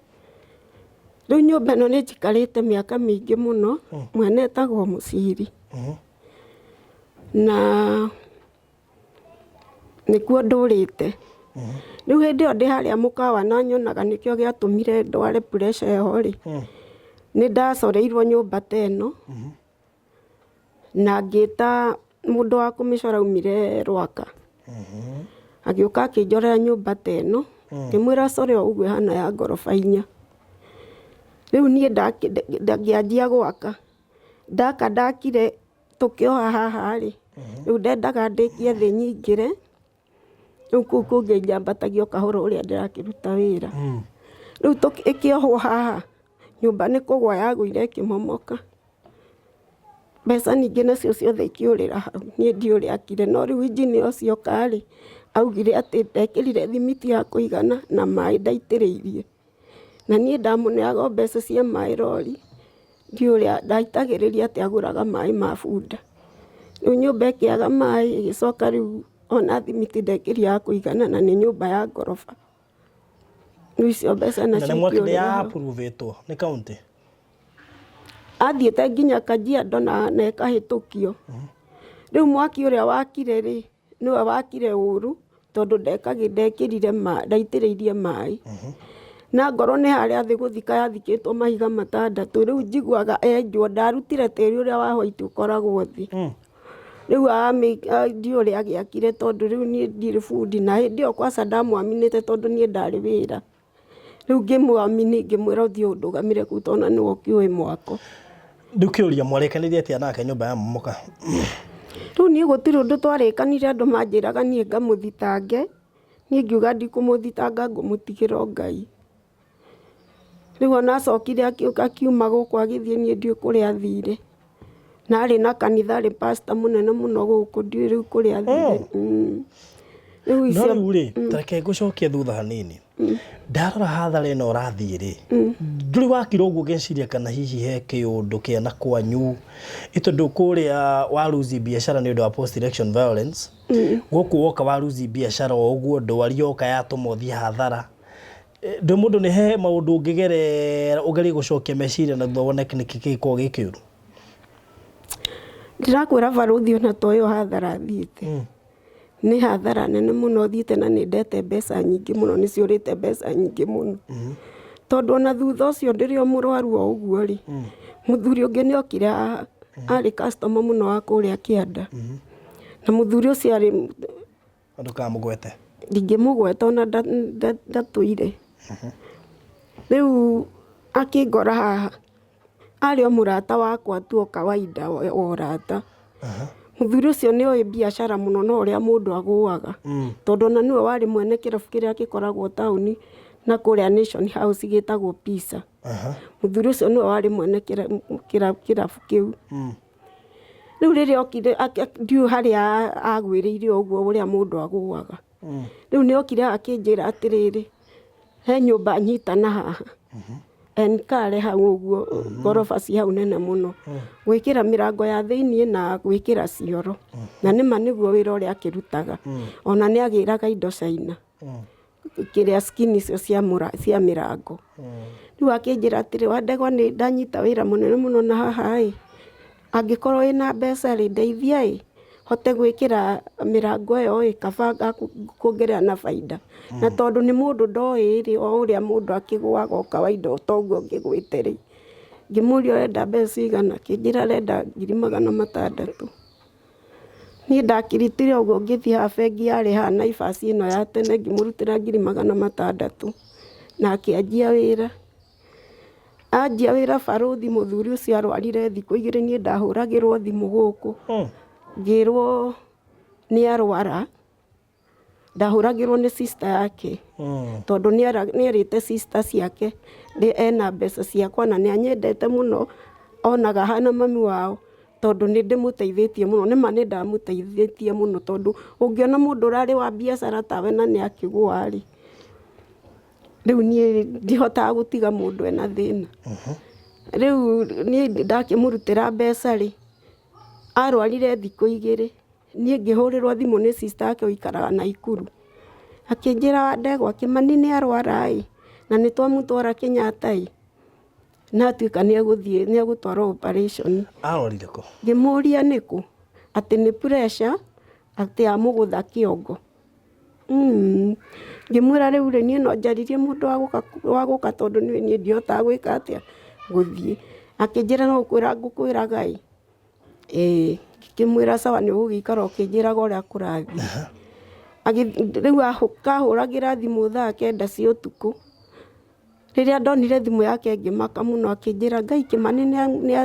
Rĩu nyũmba ĩno nĩ njikarĩte mĩaka mĩingĩ mũno, mwene etagwo Mũciri. Na nĩkuo ndũrĩte. Rĩu hĩndĩ ĩyo ndĩ harĩa mũkawa na nyonaga nĩkĩo gĩatũmire ndware pressure ĩyo rĩ, nĩ ndacoreirwo nyũmba ta ĩno, na ngĩta mũndũ wa kũmĩcora aumire Rwaka. Agĩũka akĩnjorera nyũmba ta ĩno, ngĩmwĩra acore o ũguo ĩhana ya ngoroba inya. Rĩu niĩ ngĩanjia gwaka, ndaka ndakire. Tũkĩoha haha rĩ, rĩu ndendaga ndĩkie thĩ nyingĩre, rĩu kũu kũngĩ njambatagio kahora ũrĩa ndĩrakĩruta wĩra. Rĩu ĩkĩohwo haha, nyũmba nĩ kũgwa yagũire ĩkĩmomoka. Mbeca ningĩ nacio ciothe ikĩũrĩra hau, niĩ ndiũĩ ũrĩa akire, no rĩu injinia ũcio oka rĩ, augire atĩ ndekĩrire thimiti ya kũigana na maĩ ndaitĩrĩirie. Na niĩ ndamũneaga o mbeca cia maĩ rori, ndiũĩ ũrĩa ndaitagĩrĩria atĩ agũraga maĩ ma bunda. Rĩu nyũmba ĩkĩaga maĩ ĩgĩcoka rĩu ona thimiti ndekĩrire ya kũigana na nĩ nyũmba ya ngoroba. Rĩu icio mbeca Na nacio nĩ mwaki nĩ ikĩũrĩra ya hau. approve-ĩtwo nĩ county? Athiĩte nginya Kajiado na ĩkahĩtũkio. Rĩu mwaki ũrĩa wakire rĩ, nĩwe wakire ũru tondũ ndekĩrire maĩ, ndaitĩrĩirie maĩ. Na ngorwo nĩ harĩa thĩ gũthika yathikĩtwo mahiga matandatũ, rĩu njiguaga enjwo, ndarutire tĩri ũrĩa wa white ũkoragwo thĩ. Rĩu ndiũĩ ũrĩa agĩakire tondũ rĩu niĩ ndirĩ bundi na hĩndĩ ĩyo kwaca ndamwaminĩte tondũ niĩ ndarĩ wĩra. Rĩu ngĩmwamini ngĩmwĩra ũthiĩ ũndũgamĩre kũu tondũ nĩwe ũkĩũĩ mwako. Rĩu kĩũria mwarĩkanĩire atĩa nake nyũmba ya momoka? Rĩu niĩ gũtirĩ ũndũ twarĩkanire andũ manjĩraga niĩ ngamũthitange, niĩ ngiuga ndikũmũthitanga ngũmũtigĩra o Ngai. Rĩu ona acokire akiuma gũkũ agĩthiĩ niĩ ndiũĩ kũrĩa athire. Na arĩ na kanitha arĩ pastor mũnene mũno gũkũ ndiũĩ rĩu kũrĩa athire. Rĩu No icio rĩu rĩ, ta reke ngũcokie thutha hanini. Ndarora hathara ĩno ũrathiĩ rĩ, ndũrĩ wakira ũguo ũgeciria kana hihi he kĩũndũ kĩa na kwanyu, ĩ tondũ kũrĩa wa lose biacara nĩ ũndũ wa post election violence, gũkũ woka wa lose biacara o ũguo, ndwari yoka yatũma ũthiĩ hathara. Ndwĩ mũndũ nĩ he maũndũ ũngĩgerera ũgerie gũcokia meciria na thutha wone nĩkĩ kĩngĩkorwo gĩ kĩũru? Ndĩrakwĩra barũthi ona to ĩyo hathara thiĩte. Nĩ hathara nene mũno thiĩte na nĩ ndete mbeca nyingĩ mũno, nĩ ciũrĩte mbeca nyingĩ mũno. Tondũ ona thutha ũcio ndĩrĩ o mũrwaru o ũguo rĩ, mũthuri ũngĩ nĩ okire haha, arĩ customer mũno wa kũrĩa kĩanda. Na mũthuri ũcio arĩ Ndũkamũgwete. Ndingĩmũgweta ona ndatũire. Rĩu akĩngora haha, arĩ o mũrata wakwa tu o kawaida wa ũrata. Mũthuri ũcio nĩ oĩ biacara mũno no ũrĩa mũndũ agũaga. Tondũ ona nĩwe warĩ mwene kĩrabu kĩrĩa gĩkoragwo taũni na kũrĩa Nation House gĩtagwo Pizza. Mũthuri ũcio nĩwe warĩ mwene kĩrabu kĩu. Rĩu rĩrĩa okire ndiũĩ harĩa agwĩrĩire ũguo ũrĩa mũndũ agũaga. Rĩu nĩ okire akĩnjĩra atĩrĩrĩ, he nyũmba nyitana haha, Enkare hau ũguo, ngoroba ci hau nene mũno, gwĩkĩra mĩrango ya thĩiniĩ na gwĩkĩra cioro. Na nĩma nĩguo wĩra ũrĩa akĩrutaga. Ona nĩ agĩraga indo China. Kĩrĩa skin icio cia mũra, cia mĩrango. Rĩu akĩnjĩra atĩrĩ, Wandegwa nĩ ndanyita wĩra mũnene mũno na haha ĩ, angĩkorwo wĩna mbeca rĩ, ndeithia ĩ, hote gwĩkĩra mĩrango ĩyo ĩ, kaba ngakuongerera na bainda. Na tondũ nĩ mũndũ ndoĩ rĩ, o ũrĩa mũndũ akĩgũaga o kawaida o ta ũguo ngĩgwĩte rĩ, ngĩmũria ũrenda mbeca cigana, akĩnjĩra arenda 600,000. Niĩ ndakiritire ũguo ngĩthiĩ haha bengi yarĩ haha Naivas ĩno ya tene ngĩmũrutĩra 600,000 na akĩanjia wĩra. Anjia wĩra barũthi mũthuri ũcio arwarire thikũ igĩrĩ niĩ ndahũragĩrwo thimũ gũkũ ngĩrwo nĩ arwara. Ndahũragĩrwo nĩ sister yake tondũ nĩ erĩte sister ciake ena mbeca ciakwa na nĩ anyendete mũno onaga hana mami wao tondũ nĩ ndĩmũteithĩtie mũno. Nĩ ma nĩ ndamũteithĩtie mũno tondũ ũngĩona mũndũ ũrarĩ wa biacara tawe na nĩ akĩgũa rĩ, rĩu niĩ ndihotaga gũtiga mũndũ ena thĩna. Rĩu niĩ ndakĩmũrutĩra mbeca rĩ, arwarire thikũ igĩrĩ. Niĩ ngĩhũrĩrwo thimũ nĩ sister yake ũikaraga Naikuru, akĩnjĩra Wandegwa Kĩmani nĩ arwara ĩ, na nĩ twamũtwara Kenyatta ĩ, na atuĩka nĩ egũthiĩ nĩ egũtwarwo operation. Arwarire kũ? Ngĩmũria nĩkũ, atĩ nĩ pressure, atĩ yamũgũtha kĩongo. Ngĩmwĩra rĩu rĩ, niĩ no njaririe mũndũ wa gũka tondũ niĩ ndihotaga gwĩka atĩa, gũthiĩ. Akĩnjĩra no gũkwĩra ngũkwĩraga ĩ. Ĩĩ, ngĩkĩmwĩra sawa nĩ ũgũgĩikara ũkĩnjĩraga ũrĩa kũrathiĩ. Rĩu kahũragĩra thimũ thaa kenda cia ũtukũ. Rĩrĩa ndonire thimũ yake ngĩmaka mũno akĩnjĩra Ngai Kĩmani nĩ.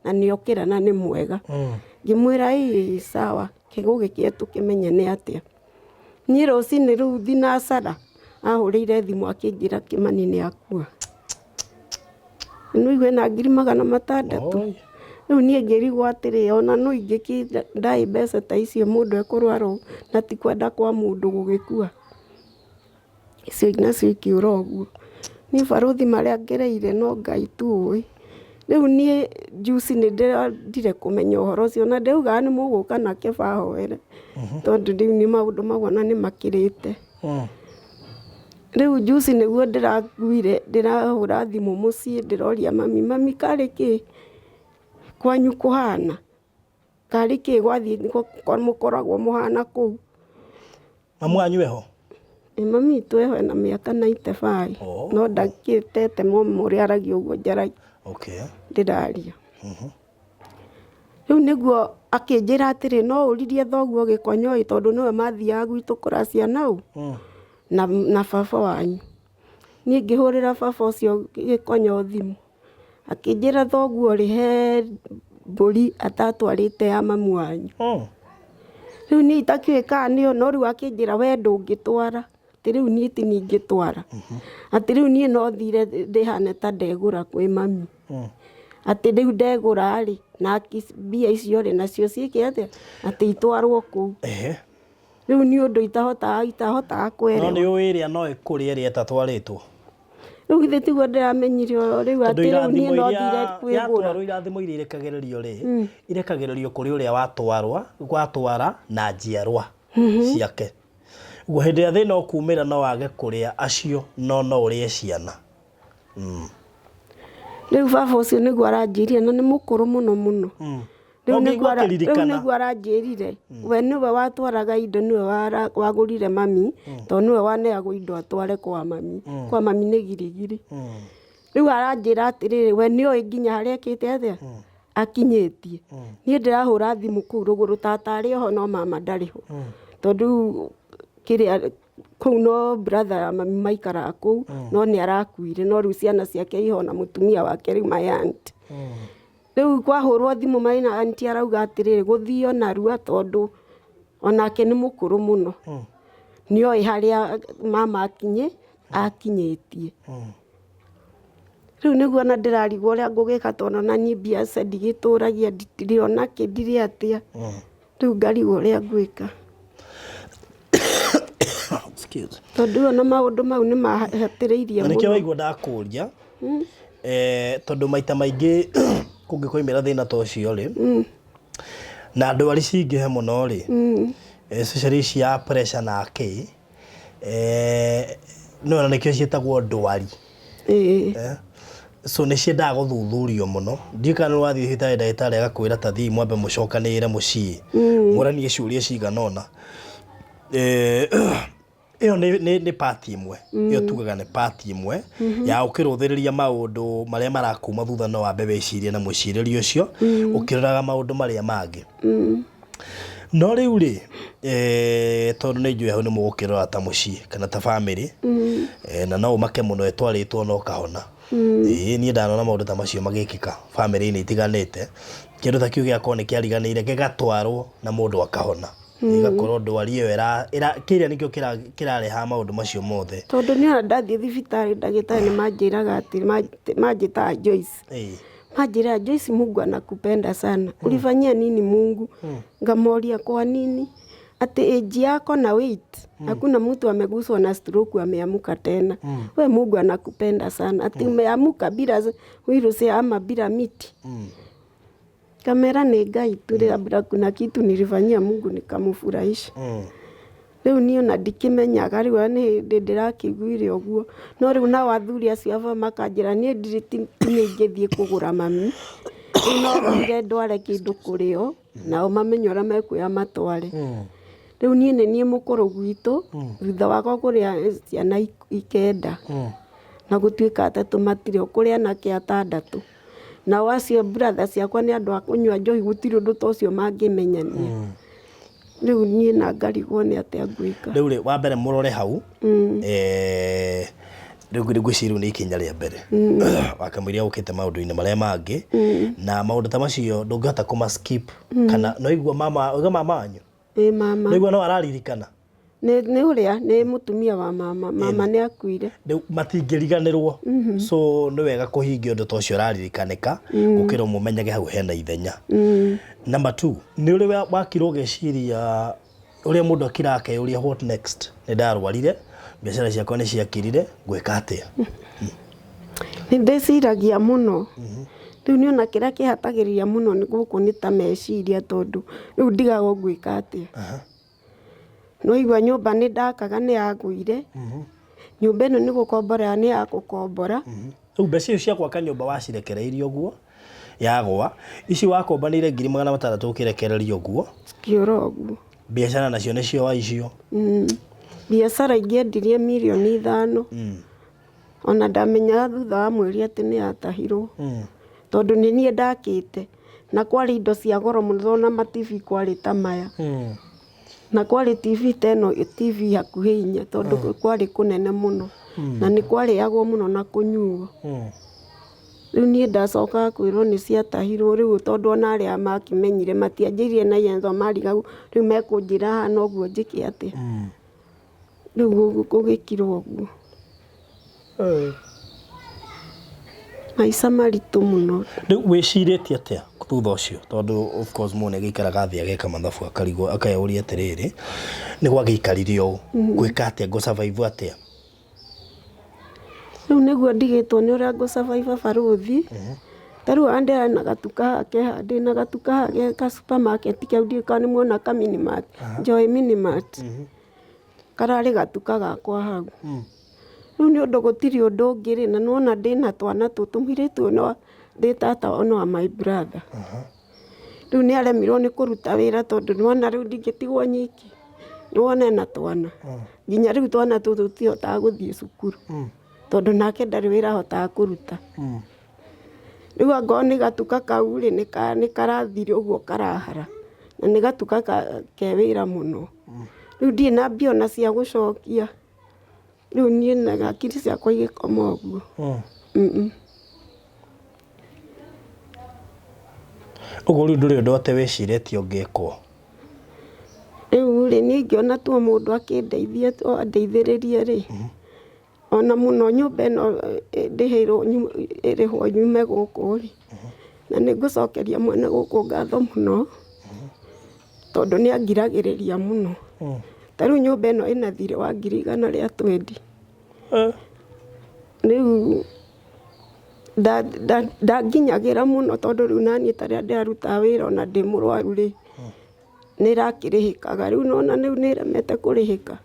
Na nĩ okĩra na nĩ mwega. Ngĩmwĩra ĩĩ sawa, kĩgũgĩkĩe tũkĩmenye nĩ atĩa. Niĩ rũcinĩ rũu thinacara ahũrĩire thimũ akĩnjĩra Kĩmani nĩ akua. Nĩ ũigue na 600,000. Oi. Rĩu niĩ ngĩrigwo atĩrĩ, ona no ingĩkĩndaĩ mbeca ta icio mũndũ ekũrwara ũũ na ti kwenda kwa mũndũ gũgĩkua. Icio nacio ikĩũra ũguo. Niĩ barũthi marĩa ngereire no Ngai tu ũĩ. Rĩu niĩ juzi nĩ ndĩrendire kũmenya ũhoro ũcio na ndĩraugaga nĩ mũgũka nake bahoere tondũ rĩu nĩ maũndũ mau ona nĩ makĩrĩte. Rĩu juzi nĩguo ndĩraiguire ndĩrahũra thimũ mũciĩ ndĩroria mami, mami karĩ kĩ kwanyu kũhana? Karĩ kĩ gwathiĩ mũkoragwo mũhana kũu? Mamu wanyu eho? Ĩ mami witũ eho ena mĩaka 95. Oh. No ndakĩtete mũno ũrĩa aragia ũguo njaragia. Okay. Ndĩraria. Rĩu nĩguo akĩnjĩra atĩrĩ, no ũririe thoguo gĩkonyo ĩ tondũ nĩwe mathiaga gwitũ kũracia nau na baba wanyu. Niĩ ngĩhũrĩra baba ũcio gĩkonyo thimũ. Akĩnjĩra thoguo rĩ he mbũri atatwarĩte ya mamu wanyu. Rĩu niĩ itakĩũĩ kana nĩyo no rĩu akĩnjĩra we ndũngĩtwara, atĩ rĩu niĩ ti niĩ ingĩtwara. Atĩ rĩu niĩ no thire ndĩhane ta ndegũra kwĩ mami. Atĩ rĩu ndegũra rĩ, na mbia icio rĩ nacio ciĩke atĩa, atĩ itwarwo kũu. Rĩu nĩ ũndũ itahotaga itahotaga No kwerewa. nĩ ũĩ ĩrĩa no ĩkũrĩe ĩrĩa ĩtatwarĩtwo? Rĩu githĩ tiguo ndĩramenyire o rĩu Tondũ atĩ rĩu niĩ irathimo no iria thire kwĩgũra. yatwarwo irathimo iria irekagĩrĩrio rĩ, irekagĩrĩrio kũrĩ ũrĩa watwarwa, watwara na njiarwa ciake. Ũguo hĩndĩ ĩrĩa thĩna ũkumĩra no wage kũrĩa acio no no ũrĩe ciana. Rĩu baba ũcio nĩguo aranjĩrire na nĩ mũkũrũ mũno mũno. Rĩu No nĩguo ngĩigua ara- rĩu akĩririkana. nĩguo aranjĩrire we nĩwe watwaraga indo nĩwe wagũrire mami tondũ nĩwe waneagwo indo atware kwa mami. Kwa mami nĩ girigiri. Rĩu aranjĩra atĩrĩrĩ we nĩoĩ nginya harĩa ekĩte atĩa akinyĩtie. Niĩ ndĩrahũra thimũ kũu rũgũrũ tata arĩ oho no mama ndarĩ ho. Tondũ rĩu kĩrĩa kũu no brother ya mami maikaraga kũu no nĩ arakuire no rĩu ciana ciake iho na mũtumia wake rĩu my aunt. Rĩu kwahũrwo thimũ my aunt arauga atĩrĩrĩ gũthio narua tondũ onake nĩ mũkũrũ mũno. Nĩoĩ harĩa mama akinyĩtie. Rĩu nĩguo ona ndĩrarigwo ũrĩa ngũgĩka tondũ ona niĩ mbiaca ndigĩtũragia ndirĩ ona kĩ ndirĩ atĩa. Rĩu ngarigwo ũrĩa ngwĩka. Excuse. Tondũ ona maũndũ mau nĩ mahatĩrĩirie Na nĩkĩo mũno. waigua ndakũria tondũ maita maingĩ kũngĩkoimĩra thĩna ta ũcio rĩ na ndwari cingĩhe mũno rĩ especially cia pressure na kĩ no na nĩkĩo ciĩtagwo ndwari. So nĩ ciendaga gũthuthurio mũno. Ndiũĩ kana nĩ wathiĩ thibitarĩ ndagĩtarĩ agakwĩra ta thiĩi mwambe mũcokanĩrĩre mũciĩ mũranie ciũria cigana ũna. Ĩyo nĩ part ĩmwe, ĩyo tugaga nĩ part ĩmwe ya ũkĩrũthĩrĩria maũndũ marĩa marakuma thutha no wambe wĩcirie na mũcirĩrie ũcio ũkĩroraga maũndũ marĩa mangĩ. No rĩu rĩ tondũ nĩ njũĩ hau nĩ mũgũkĩrora ta mũciĩ kana ta bamĩrĩ na no ũmake mũno ĩtwarĩtwo na ũkahona. Ĩĩ niĩ ndanona maũndũ ta macio magĩkĩka bamĩrĩ-inĩ itiganĩte, kĩndũ ta kĩu gĩgakorwo nĩ kĩariganĩire gĩgatwarwo na mũndũ akahona. Ĩgakorwo ndwari ĩyo kĩrĩa nĩkĩo kĩrarehaga maũndũ macio mothe. Tondũ niĩ ona ndathiĩ thibitarĩ ndagĩtarĩ nĩ manjĩraga atĩ manjĩtaga Joyce. Manjĩraga Joyce, Mungu anakupenda sana. Ulifanyia nini Mungu? Ngamoria kwa nini? Ati age yako na weight. Hakuna mtu ameguswa na stroke ameamuka tena. We Mungu anakupenda sana. Ati umeamuka bila wheelchair ama bila miti. Kamera nĩ Ngai tu labda kuna kitu nilifanyia Mungu nikamfurahisha. Rĩu niĩ ona ndikĩmenyaga rĩu nĩ hĩndĩ ndĩrakĩiguire ũguo. No rĩu nao athuri acio aba makanjĩra niĩ ndirĩ ti niĩ ingĩthiĩ kũgũra mami. Rĩu no thire ndware kĩndũ kũrĩ o nao mamenye ũrĩa mekuoya matware. Rĩu niĩ nĩ niĩ mũkũrũ gwitũ thutha wakwa kũrĩ ciana ikenda. Na gũtuĩka atatũ matirĩ ho, kũrĩ anake atandatũ. Nao acio brother ciakwa nĩ andũ a kũnyua njohi gũtirĩ ũndũ ta ũcio mangĩmenyania. Rĩu niĩ na ngarigwo nĩ atĩa ngwĩka. Rĩu rĩ wa mbere mũrore hau. Rĩu ngwĩciria rĩu nĩ ikinya rĩa mbere wakamũiria ũkĩte maũndũ-inĩ marĩa mangĩ na maũndũ ta macio ndũngĩhota kũma skip kana no igua mama ũiga mama wanyu. Ĩ mama. No igua no araririkana. Nĩ ũrĩa nĩ mũtumia wa mama, mama nĩ akuire. Rĩu matingĩriganĩrwo, so nĩ wega kũhingia ũndũ ta ũcio ũraririkanĩka gũkĩra ũmũmenyage hau hena ithenya. Number two, nĩ ũrĩ wakira ũgeciria ũrĩa mũndũ akiraga akeyũria what next, nĩ ndarwarire, biacara ciakwa nĩ ciakirire, ngwĩka atĩa? Nĩ ndĩciragia mũno. Rĩu niĩ ona kĩrĩa kĩhatagĩrĩria mũno nĩ gũkũ nĩ ta meciria tondũ rĩu ndigagwo ngwĩka atĩa. Nĩwaigua nyũmba nĩ ndakaga nĩ yagũire, nyũmba ĩno nĩ gũkombora nĩ ya gũkombora. Rĩu mbeca icio cia gwaka nyũmba wacirekereirie ũguo yagwa, ici wakombanĩire 600,000 ũkĩrekereria ũguo. Cikĩũra ũguo. Biacara nacio nĩcio waicio. Biacara ingĩendirie 5 mirioni. Ona ndamenyaga thutha wa mweri atĩ nĩ yatahirwo. Tondũ nĩ niĩ ndakĩte. Na kwarĩ indo cia goro mũno ona ma TV kwarĩ ta maya. Na kwarĩ TV ta ĩno TV hakuhĩ inya tondũ kwarĩ kũnene mũno. Na nĩ kwarĩagwo mũno na kũnyuo. Rĩu niĩ ndacokaga kwĩrwo nĩ ciatahirwo rĩu tondũ ona arĩa makĩmenyire matianjĩrire na ihenya tondũ marigagwo rĩu mekũnjĩra haha noguo njĩke atĩa. Rĩu gũgĩkirwo ũguo. Maica maritũ mũno. Rĩu wĩcirĩtie atĩa thutha ũcio tondũ of course mũndũ nĩ agĩikaraga thĩ ageka mathabu akarigwo akeyũria atĩrĩrĩ nĩ gwagĩikarire ũũ ngwĩka atĩa ngũ survive atĩa? Rĩu nĩguo ndigĩtwo nĩ ũrĩa ngũ survive barũthi. Ta rĩu haha ndĩrĩ na gatuka haha ke haha ndĩna gatuka haha ge ka supermarket kau ndiũĩ kana nĩ muona ka mini mart, Joy mini mart. Kararĩ gatuka gakwa hau. Rĩu nĩ ũndũ gũtirĩ ũndũ ũngĩ rĩ, na nĩwona ndĩna twana tũtũ, mũirĩtu ũyũ no ndĩ tata ona wa my brother. Rĩu nĩ aremirwo nĩ kũruta wĩra tondũ nĩwona rĩu ndingĩtigwo nyiki. Nĩwona ena twana. Nginya rĩu twana tũtũ tũtihotaga gũthiĩ cukuru. Tondũ nake ndarĩ wĩra ahotaga kũruta. Rĩu angorwo nĩ gatuka kau rĩ, nĩ karathire ũguo karahara. Na nĩ gatuka ke wĩra mũno. Rĩu ndirĩ na mbia ona cia gũcokia. Rĩu niĩ na hakiri ciakwa igĩkoma ũguo. Ũguo rĩu ndũrĩ ũndũ atĩ wĩcirĩtie ũngĩkwo? Rĩu rĩ, niĩ ingĩona tu o mũndũ akĩndeithia andeithĩrĩrie rĩ, ona mũno nyũmba ĩno ndĩhĩirwo ĩrĩhwo nyume gũkũ rĩ, na nĩ ngũcokeria mwene gũkũ ngatho mũno, tondũ nĩ angiragĩrĩria mũno. Ta rĩu nyũmba ĩno ĩna thirĩ wa 120,000. Rĩu ndanginyagĩra mũno tondũ rĩu naniĩ ta rĩrĩa ndĩrarutaga wĩra ona ndĩ mũrwaru rĩ, nĩ ĩrakĩrĩhĩkaga. Rĩu nĩwona rĩu nĩ ĩremete kũrĩhĩka.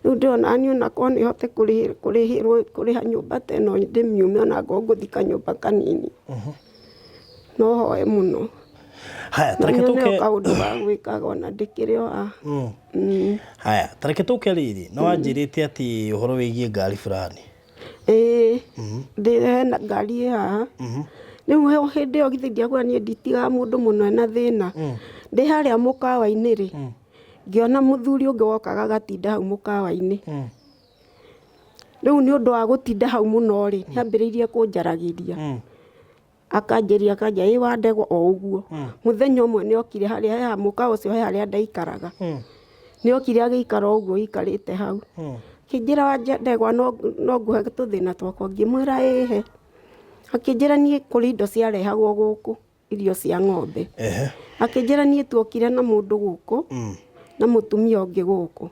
Rĩu ndĩrona niĩ ona korwo nĩ hote kũrĩhĩrwo kũrĩha nyũmba ta ĩno ndĩmiume ona angorwo ngũthiĩ kanyũmba kanini. No hoe mũno. Haya, ta reke Nyone o tũke kaũndũ ga gwĩkaga ona ndĩkĩrĩ o haha. Haya, ta reke tũke rĩrĩ, nĩ wanjĩrĩte atĩ ũhoro wĩgiĩ ngari fulani. Ĩĩ, ndĩ hena ngari ĩ haha. Rĩu hĩndĩ ĩyo githĩ ndiakwĩra niĩ nditigaga mũndũ mũno ena thĩna. Ndĩ harĩa mũkawa-inĩ rĩ, ngĩona mũthuri ũngĩ wokaga agatinda hau mũkawa-inĩ. Rĩu nĩ ũndũ wa gũtinda hau mũno rĩ, nĩ ambĩrĩirie kũnjaragĩria. Akanjĩria akanjĩra ĩ wa ndegwa o ũguo. Mũthenya ũmwe nĩ okire harĩa he mũkawa ũcio he harĩa ndaikaraga. Nĩ okire agĩikara o ũguo aikarĩte hau. Akĩnjĩra wa ndegwa no ngũhe tũthĩna twakwa, ngĩmwĩra ĩhe. Akĩnjĩra niĩ kũrĩ indo ciarehagwo gũkũ, irio cia ng'ombe. Akĩnjĩra niĩ tuokire na mũndũ gũkũ, na mũtumia ũngĩ gũkũ.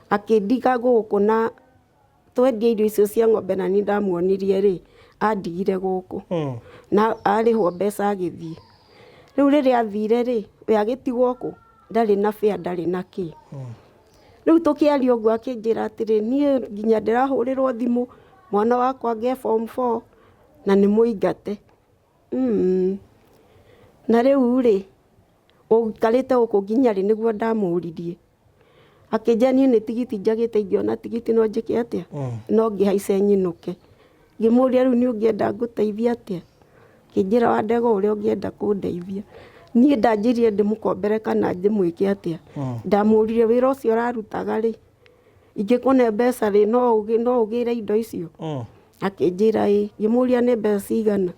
Akĩndiga gũkũ na twendia irio icio cia ng'ombe na niĩ ndamuonirie rĩ, andigire gũkũ. Na arĩhwo mbeca agĩthiĩ. Rĩu rĩrĩa athire rĩ, we agĩtigwo kũ? Ndarĩ na fare ndarĩ na kĩ. Rĩu tũkĩaria ũguo akĩnjĩra atĩrĩ, niĩ nginya ndĩrahũrĩrwo thimũ, mwana wakwa nge form four na nĩ mũingate. Na rĩu rĩ, ũikarĩte gũkũ nginya rĩ nĩguo ndamũririe. Akĩnjĩra niĩ nĩ tigiti njagĩte ingĩona tigiti no njĩke atĩa? No ngĩhaice nyinũke. Ngĩmũria rĩu nĩ ũngĩenda ngũteithie atĩa? Akĩnjĩra wa ndegwa ũrĩa ũngĩenda kũndeithia. Niĩ ndanjirie ndĩmũkombere kana ndĩmwĩke atĩa. Ndamũririe wĩra ũcio ũrarutaga rĩ, Ingĩkũne mbeca rĩ, no ũgĩre indo icio? Akĩnjĩra ĩ. Ngĩmũria nĩ mbeca cigana?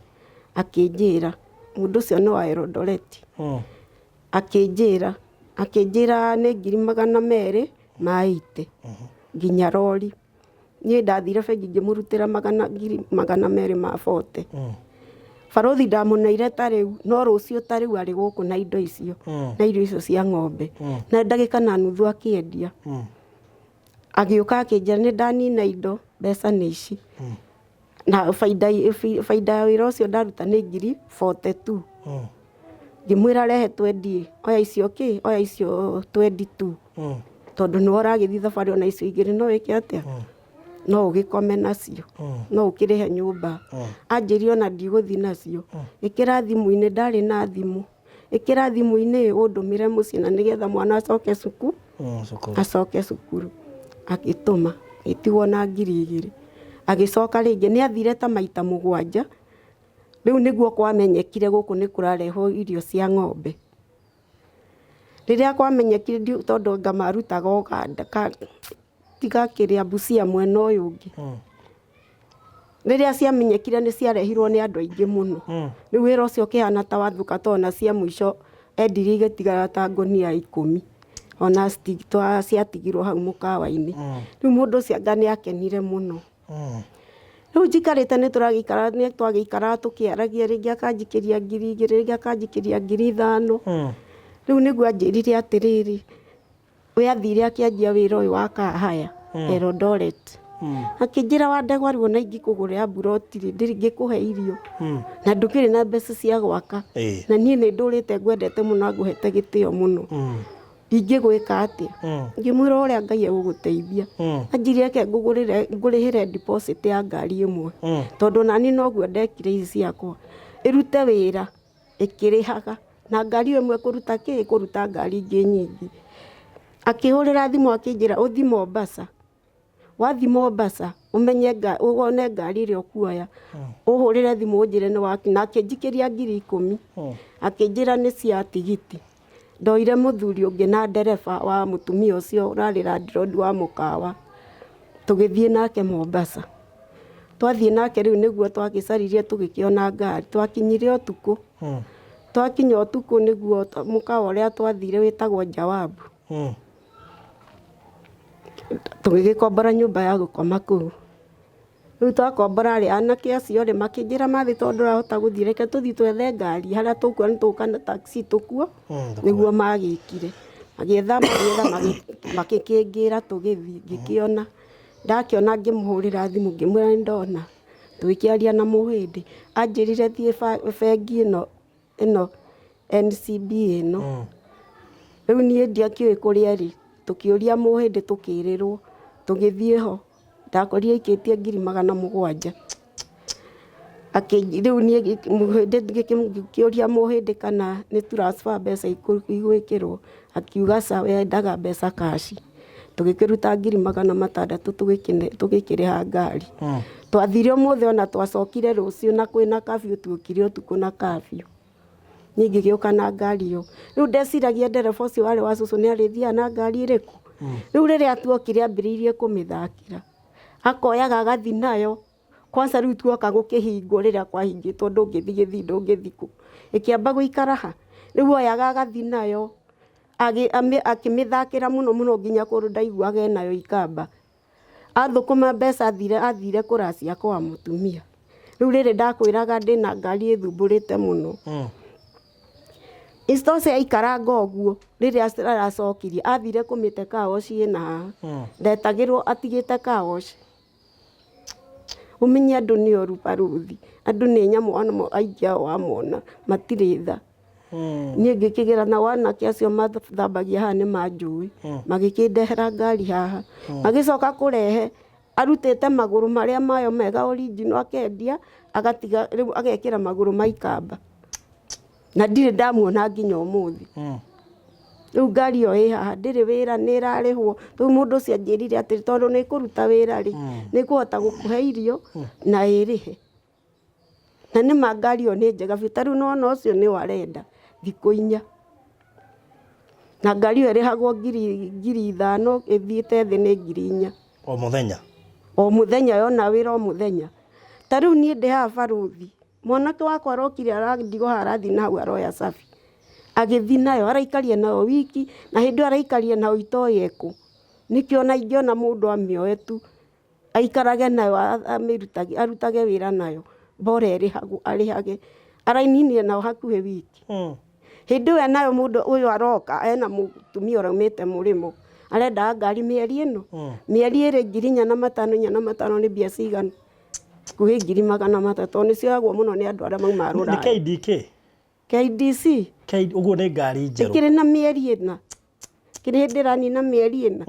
Akĩnjĩra. Mũndũ ũcio nĩ wa Eldoret. Akĩnjĩra, akĩnjĩra nĩ 280,000 nginya rori. Niĩ ndathire bengi ngĩmũrutĩra magana 240,000. Barũthi ndamũneire ta rĩu, no rũciũ ta rĩu arĩ gũkũ na indo icio, na irio icio cia ng'ombe. Na ndagĩka na nuthu akĩendia. Agĩũka akĩnjĩra nĩ ndanina indo, mbeca nĩ ici. Na baida, baida ya wĩra ũcio ndaruta nĩ 42,000. Ngĩmwĩra rehe twendie, oya icio kĩ, oya icio 22. Tondũ nĩwe ũragĩthiĩ thabarĩ ona icio igĩrĩ no wĩke atĩa? No ũgĩkome nacio. No ũkĩrĩhe nyũmba. Anjĩrire ona ndigũthiĩ nacio. Ĩkĩra thimũ-inĩ, ndarĩ na thimũ. Ĩkĩra thimũ-inĩ ũndũmĩre mũciĩ na nĩgetha mwana acoke cukuru. Acoke cukuru. Agĩtũma, agĩtigwo na 2,000. Agĩcoka rĩngĩ, nĩ athire ta maita 7. Rĩu nĩguo kwamenyekire gũkũ nĩ kũrarehwo irio cia ng'ombe. Rĩrĩa kwamenyekire tondũ anga marutaga Ũganda, tiga kĩrĩa Busia mwena ũyũ ũngĩ. Rĩrĩa ciamenyekire nĩ ciarehirwo nĩ andũ aingĩ mũno. Rĩu wĩra ũcio ũkĩhana ta wathũka tondũ ona cia mũico endirie igĩtigara ta ngũnia 10. Ona ciatigirwo hau mũkawa-inĩ. Rĩu mũndũ ũcio anga nĩ akenire mũno. Rĩu njikarĩte nĩ tũragĩikara nĩ twagĩikaraga tũkĩaragia rĩngĩ akanjikĩria 2,000 rĩngĩ akanjikĩria 5,000. Rĩu nĩguo anjĩrire atĩrĩrĩ, we athire akĩanjia wĩra ũyũ wa car hire Eldoret. Akĩnjĩra wa ndegwa rĩu ona ingĩkũgũrĩra mburoti rĩ, ndĩngĩkũhe irio. Na ndũkĩrĩ na mbeca cia gwaka. Na niĩ nĩ ndũrĩte ngwendete mũno na ngũhete gĩtĩo mũno. Ingĩgwĩka atĩa? Ngĩmwĩra ũrĩa Ngai egũgũteithia. Anjĩrire reke ngũgũrĩre ngũrĩhĩre deposit ya ngari ĩmwe. Tondũ nani noguo ndekire ici ciakwa. Ĩrute wĩra ĩkĩrĩhaga. Na ngari ĩyo ĩmwe ĩkũruta kĩ? Ĩkũruta ngari ingĩ nyingĩ. Akĩhũrĩra thimũ akĩnjĩra ũthiĩ Mombasa. Wathiĩ Mombasa ũmenye wone ngari ĩrĩa ũkuoya, ũhũrĩre thimũ ũnjĩre nĩ wakinya. Na akĩnjikĩria 10,000. Akĩnjĩra nĩ cia tigiti. Ndoire mũthuri ũngĩ na ndereba wa mũtumia ũcio ũrarĩ landlord wa mũkawa, tũgĩthiĩ nake Mombasa. Twathiĩ nake rĩu nĩguo twagĩcaririe tũgĩkĩona ngari, twakinyire ũtukũ. Twakinya ũtukũ nĩguo mũkawa ũrĩa twathire wĩtagwo Jawabu. Tũgĩgĩkombora nyũmba ya gũkoma kũu. Rĩu twakombora rĩ, anake acio rĩ, makĩnjĩra mathiĩ tondũ ndũrahota gũthiĩ reke tũthiĩ twethe ngari harĩa tũkuona nĩ tũgũka na taxi tũkuo, nĩguo magĩkire. Magĩetha magĩetha magĩkĩngĩra tũgĩthiĩ, ngĩkĩona. Ndakĩona ngĩmũhũrĩra thimũ ngĩmwĩra nĩ ndona, tũgĩkĩaria na mũhĩndĩ. Anjĩrire thiĩ bengi ĩno ĩno NCBA ĩno. Rĩu niĩ ndiakĩũĩ kũrĩa ĩrĩ, tũkĩũria mũhĩndĩ tũkĩrĩrwo, tũgĩthiĩ ho, ndakorire aikĩtie 700,000. Rĩu niĩ ngĩkĩũria mũhĩndĩ kana nĩ transfer mbeca igwĩkĩrwo, akiuga aca we endaga mbeca cash. Tũgĩkĩruta 600,000 tũgĩkĩrĩha ngari. Twathire ũmũthĩ ona twacokire rũciũ na kwĩna curfew tuokire ũtukũ na curfew. Niĩ ngĩgĩũka na ngari ĩyo. Rĩu ndeciragia ndereba ũcio warĩ wa cũcũ nĩ arĩthiaga na ngari ĩrĩkũ. Rĩu rĩrĩa tuokire ambĩrĩirie kũmĩthakĩra. Akoyaga agathiĩ nayo. Kwanza rĩu tuoka gũkĩhingwo rĩrĩa kwahingĩtwo ndũngĩthiĩ gĩthii ndũngĩthiĩ kũ. Ĩkĩamba gũikara ha? Rĩu oyaga agathiĩ nayo akĩmĩthakĩra mũno mũno nginya kũndũ ndaiguaga enayo ikamba. Athũkũma mbeca athire athire kũracia kwa mũtumia. Rĩu rĩrĩ ndakwĩraga ndĩna ngari ĩthumbũrĩte mũno. Isitoshe aikaranga ũguo rĩrĩa aracokirie athire kũmĩte car wash ĩna haha. Ndetagĩrwo atigĩte car wash. Ũmenye andũ nĩ oru barũthi, andũ nĩ nyamũ aingĩ ao wamona matirĩ tha. Niĩ ngĩkĩgĩra nao anake acio mathambagia haha nĩ manjũĩ, magĩkĩndehera ngari haha. Magĩcoka kũrehe arutĩte magũrũ marĩa mayo mega original akendia, agatiga rĩu agekĩra magũrũ ma ikamba. Na ndirĩ ndamuona nginya ũmũthĩ. Rĩu ngari ĩyo ĩ haha ndĩrĩ wĩra nĩ ĩrarĩhwo. Rĩu mũndũ ũcio anjĩrire atĩrĩ tondũ nĩ ĩkũruta wĩra rĩ, nĩ ĩkũhota gũkũhe irio na ĩrĩhe. Na nĩ ma ngari ĩyo nĩ njega biũ, ta rĩu nĩ wona ũcio nĩwe arenda thikũ 4. Na ngari ĩyo ĩrĩhagwo 5,000 ĩthiĩte thĩ nĩ 4,000. O mũthenya? O mũthenya, yona wĩra o mũthenya. Ta rĩu niĩ ndĩ haha barũthi, mwanake wakwa arokire arandigwo haha arathiĩ na hau aroya cabi. Agĩthiĩ nayo, araikaria nayo wiki, na hĩndĩ ĩyo araikaria nayo itoĩ ekũ. Nĩkĩo ona ingĩona mũndũ amĩoe tu, aikarage nayo amĩrutage, arutage wĩra nayo, bora ĩrĩhagwo, arĩhage. Araininire nayo hakuhĩ wiki. Hĩndĩ ĩyo nayo mũndũ ũyũ aroka ena mũtumia ũraumĩte mũrĩmo, arendaga ngari mĩeri ĩno, mĩeri ĩrĩ 4,500, 4,500 nĩ mbia cigana? Hakuhĩ 300,000, tondũ nĩ cioyagwo mũno nĩ andũ arĩa maumaga Nĩ rũraya. KDK? KDC. Ũguo nĩ ngari njerũ. Ĩkĩrĩ na mĩeri ĩna. Kĩrĩ hĩndĩ ĩranina mĩeri ĩna.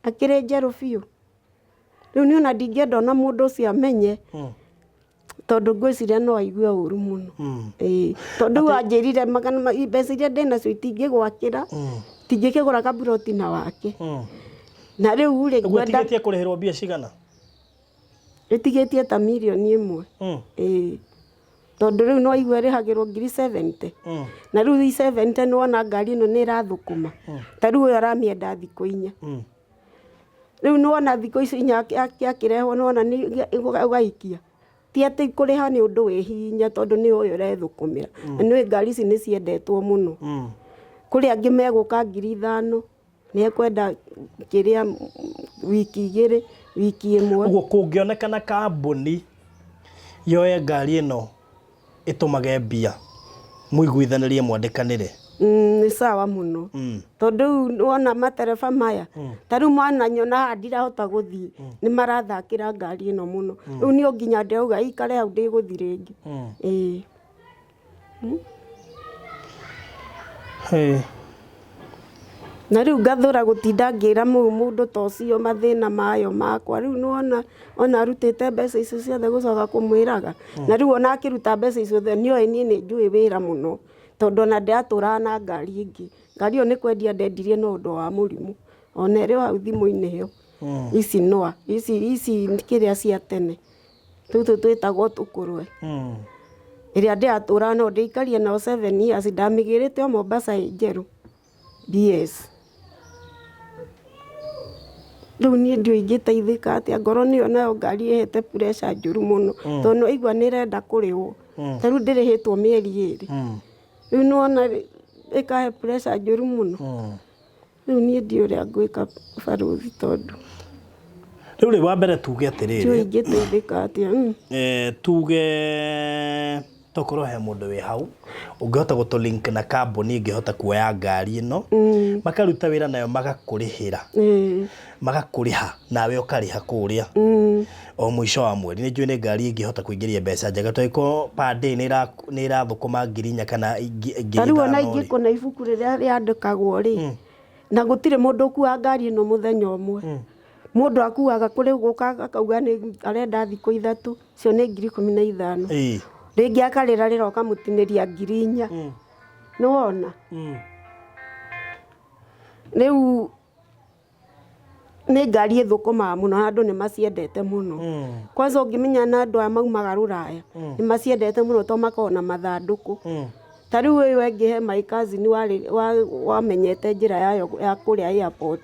Akĩrĩ njerũ biũ. Rĩu niĩ ona ndingĩenda ona mũndũ ũcio amenye, tondũ ngwĩciria no aigue ũru mũno. Ĩĩ, tondũ rĩu anjĩrire mbeca iria ndĩnacio itingĩgwakĩra, itingĩkĩgũra kaburoti na wake. Na rĩu rĩ, Ũguo ngwenda ĩtigĩtie kũrĩhĩrwo mbia cigana? Ĩtigĩtie ta 1 mirioni. Ĩĩ. Tondũ rĩu no igue ĩrĩhagĩrwo 70,000. Na rĩu 70 nĩ wona ngari ĩno nĩ ĩrathũkũma. Ta rĩu ũyũ aramĩenda thikũ 4. Rĩu nĩ wona thikũ icio 4 akĩrehwo nĩ wona nĩ ũgaikia. Ti atĩ kũrĩha nĩ ũndũ wĩ hinya tondũ nĩ ũyũ ũrethũkũmĩra. Na nĩ ũĩ ngari ici nĩ ciendetwo mũno. Kũrĩ angĩ megũka 5,000. Nĩ ekwenda kĩrĩa wiki 2, wiki 1. Ũguo kũngĩonekana kambuni yoe ngari ĩno ĩtũmage mbia, mũiguithanĩrie mwandĩkanĩre. Nĩ sawa mũno. Tondũ rĩu wona matereba maya, ta rĩu mwana nyona haha ndirahota gũthiĩ, nĩ marathakĩra ngari ĩno mũno. Rĩu niĩ nginya ndĩrauga ĩikare hau ndĩgũthiĩ rĩngĩ. Ĩĩ. Hey. Na rĩu ngathũra gũtinda ngĩra mũndũ ta ũcio mathĩna mayo makwa. Rĩu nĩwona ona arutĩte mbeca icio ciothe gũcoka kũmwĩraga. Na rĩu ona akĩruta mbeca icio ciothe nĩoĩ niĩ nĩ njũĩ wĩra mũno. Tondũ ona ndĩratũraga na ngari ĩngĩ. Ngari ĩyo nĩ kwendia ndendirie na ũndũ wa mũrimũ. Ona ĩrĩ o hau thimũ-inĩ ĩyo. Ici noa, ici kĩrĩa cia tene. Tũtũ twĩtagwo tũkũrwe. Ĩrĩa ndĩratũraga nayo ndĩikarie nayo 7 years ndamĩgĩrĩte o Mombasa ĩ njerũ. BS. Rĩu niĩ ndiũĩ ingĩteithĩka atĩa ngorwo nĩyo nayo ngari ĩhete pressure njũru mũno. Tondũ nĩwaigua nĩ ĩrenda kũrĩhwo. Ta rĩu ndĩrĩhĩtwo mĩeri 2. Rĩu nĩwona ĩkahe pressure njũru mũno. Rĩu niĩ ndiũĩ ũrĩa ngwĩka barũthi tondũ Rĩu rĩ wa mbere tuge atĩrĩrĩ. Ndiũĩ ingĩteithĩka atĩa. Tuge tokorwo he mũndũ wĩ hau ũngĩhota gũtũ link na kambuni ĩngĩhota kuoya ngari ĩno, makaruta wĩra nayo magakũrĩhĩra, magakũrĩha nawe ũkarĩha kũrĩa o mũico wa mweri. Nĩ njũĩ nĩ ngari ĩngĩhota kũingĩria mbeca njega tondũ ĩkorwo per day nĩ ĩrathũkũma 4,000 kana ngiri Ta rĩu ona ithano rĩ. ingĩkũna ibuku rĩrĩa rĩandĩkagwo rĩ, na gũtirĩ mũndũ ũkuaga ngari ĩno mũthenya ũmwe. Mũndũ akuaga kũrĩ gũka akauga nĩ arenda thikũ 3, icio nĩ 15,000. Rĩngĩ akarĩra rĩra ũkamũtinĩria 4,000. Nĩ wona? Rĩu nĩ ngari ĩthũkũmaga mũno na andũ nĩ maciendete mũno. Kwanza ũngĩmenya na andũ aya maumaga rũraya, nĩ maciendete mũno tondũ makoragwo na mathandũkũ. Ta rĩu ũyũ ĩngĩ he my cousin wamenyete njĩra yayo ya kũrĩa airport.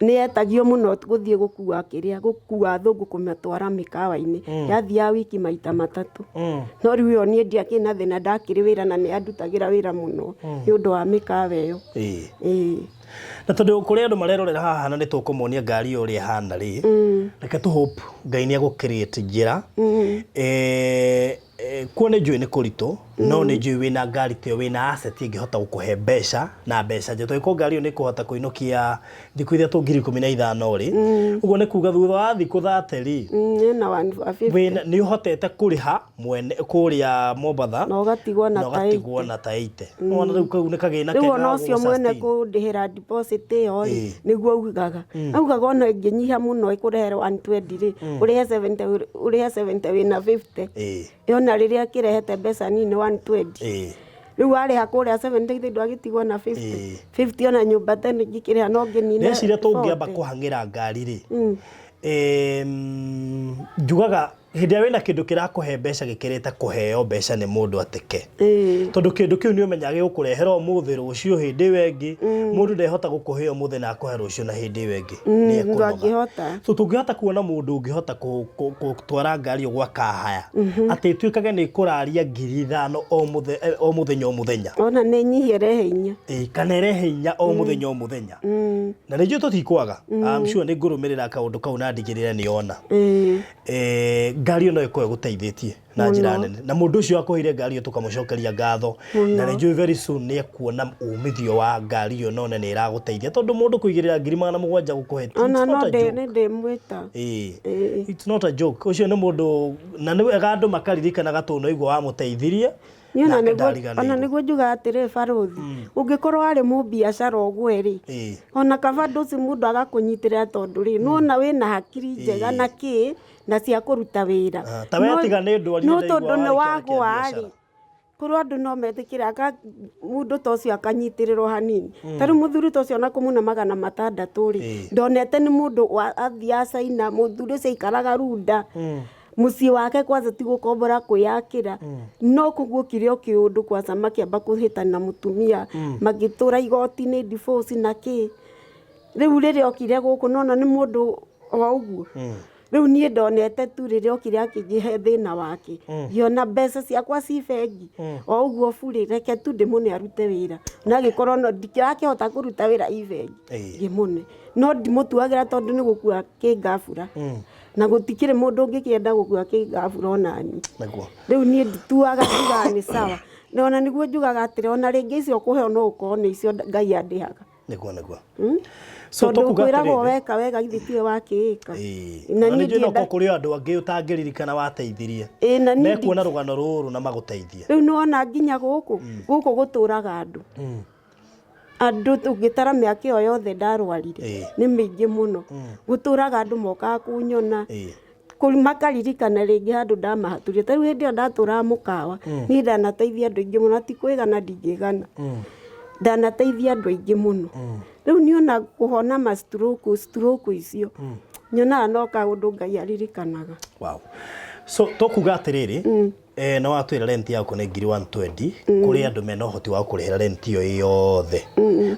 Nĩ yetagio mũno gũthiĩ gũkua kĩrĩa, gũkua athũngũ kũmatwara mĩkawa-inĩ. Yathiaga wiki maita 3. No rĩu ĩyo niĩ ndiakĩrĩ na thĩna ndakĩrĩ wĩra na nĩ yandutagĩra wĩra mũno nĩ ũndũ wa mĩkawa ĩyo. Ĩĩ. Na tondũ kũrĩ andũ marerorera haha na nĩ tũkũmonia ngari ĩyo ũrĩa ĩhana rĩ, reke tũ hope Ngai nĩ egũ create njĩra. Kuo nĩ njũĩ nĩ kũritũ, no nĩ njũĩ wĩna ngari ta ĩyo, wĩna asset ĩngĩhota gũkũhe mbeca na mbeca njega. Tondũ angĩkorwo ngari ĩyo nĩ ĩkũhota kũinũkia thikũ 3 15,000 rĩ, ũguo nĩ kuga thutha wa thikũ 30 rĩ, Ĩna 150. wĩna nĩ ũhotete kũrĩha mwene kũrĩa Mombatha Na ũgatigwo na na ta ũgatigwo 80. na ta 80. Wona rĩu kau nĩ kagĩna Rĩu kega ona ga ũcio mwene gũgũ-sustain. kũndĩhĩra deposit ĩyo rĩ, nĩguo augaga. Augaga ona ĩngĩnyiha mũno ĩkũrehere 120 rĩ, ũrĩhe 70, ũrĩhe 70 wĩna 50. Yona rĩrĩa ĩkĩrehete mbeca nini 120. Rĩu warĩha kũrĩa 70 githĩ ndwagĩtigwo na 50. 50 ona nyũmba tene ingĩkĩrĩha no ngĩnine Ndĩreciria tũngĩamba 40. kũhang'ĩra ngari rĩ, njugaga Hĩndĩ ĩrĩa wĩna kĩndũ kĩrakũhe mbeca gĩkĩrĩte kũheo mbeca nĩ mũndũ atĩke. Tondũ kĩndũ kĩu nĩ ũmenyaga gĩgũkũrehera ũmũthĩ rũciũ hĩndĩ ĩyo ĩngĩ. Mũndũ ndehota gũkũhe ũmũthĩ na akũhe rũciũ na hĩndĩ ĩyo ĩngĩ. Nĩ ekũnoga. Ndangĩhota. So tũngĩhota kuona mũndũ ũngĩhota gũtwara ngari ĩyo gwa kahaya atĩ ĩtuĩkage nĩ ĩkũraria 5,000 o mũthenya o mũthenya. Ona nĩ nyihie ĩrehe inya. Ĩĩ, kana ĩrehe inya o mũthenya o mũthenya. Na nĩ njũĩ tũtikwaga. I'm sure nĩ ngũrũmĩrĩra kaũndũ kau na ndigĩrĩre nĩ ona. Eh, ngari ĩyo no ĩkorwo ĩgũteithĩtie na njĩra nene na mũndũ ũcio wakũheire ngari ĩyo tũkamũcokeria ngatho na nĩ njũĩ very soon nĩ ekuona umithio wa ngari ĩyo none nĩ ĩragũteithia tondũ mũndũ kũigĩrĩra 700,000 gũkũhe it's Ona no not a ndĩ joke. nĩ ndĩmwĩta. Ĩĩ. It's not a joke. Ũcio nĩ mũndũ na nĩ wega andũ makaririkanaga tondũ no igua wamũteithirie Niĩ ona nake nĩguo ona ndariganĩirwo. nĩguo njugaga atĩrĩ barũthi, ũngĩkorwo warĩ mũbiacara ũguo rĩ, ona kaba ndũci mũndũ agakũnyitĩrĩra tondũ rĩ, nĩwona wĩna hakiri njega na kĩ, na cia kũruta wĩra. Ah, ta we tiga nĩ ndwari No ndaigua tondũ nĩ warĩ kĩara kĩa wagũa rĩ, biacara. korwo andũ no metĩkĩre aka mũndũ ta ũcio akanyitĩrĩrwo hanini. Ta rĩu mũthuri ta ũcio ona kũmuna 600 rĩ, ndonete nĩ mũndũ athiaga China, mũthuri ũcio aikaraga Runda. Mũciĩ wake kwanza ti gũkombora kwĩyakĩra no kũguokire o kĩũndũ kwanza makĩamba kũhĩtana na mũtumia magĩtũra igoti-inĩ divorce na kĩ. Rĩu rĩrĩa okire gũkũ nona nĩ mũndũ o ũguo. Rĩu niĩ ndonete tu rĩrĩa okire akĩnjĩhe thĩna wake ngĩona mbeca ciakwa ci bengi o ũguo burĩ reke tu ndĩmũne arute wĩra na agĩkorwo no ndikĩrakĩhota kũruta wĩra i bengi ngĩmũne no ndimũtuagĩra tondũ nĩ gũkua kĩngabura. Na gũtikĩrĩ mũndũ ũngĩkĩenda gũkua kĩngabura onani. Nĩguo. Rĩu niĩ ndituaga njugaga nĩ sawa. Na ona nĩguo njugaga atĩrĩ ona rĩngĩ icio ũkũheo no ũkorwo nĩ icio Ngai andĩhaga. Nĩguo nĩguo. So Tondũ tũkuga kwĩragwo atĩrĩrĩ. weka wega githĩ tiwe wakĩĩka. Ĩĩ. Na Na niĩ nĩ njũĩ no ndienda korwo kũrĩ o andũ angĩ ũtangĩririkana wateithirie. Ĩĩ na niĩ Mekuona rũgano rũrũ na magũteithie. Rĩu nĩwona nginya gũkũ, gũkũ gũtũraga andũ. Andũ ũngĩtara mĩaka ĩyo yothe ndarwarire nĩ mĩingĩ mũno. Gũtũraga andũ mokaga kũnyona, makaririkana rĩngĩ handũ ndamahatũrire. Ta rĩu hĩndĩ ĩyo ndatũraga mũkawa, niĩ ndanateithia andũ aingĩ mũno, na ti kwĩgana ndingĩgana. Ndanateithia andũ aingĩ mũno. Rĩu niĩ ona kũhona ma stroke, stroke icio, nyonaga no kaũndũ Ngai aririkanaga. Wow. So tũkuga atĩrĩrĩ, na watwĩra rent yaku nĩ 120,000, kũrĩ andũ mena ũhoti wa kũrĩhĩra rent ĩyo ĩ yothe.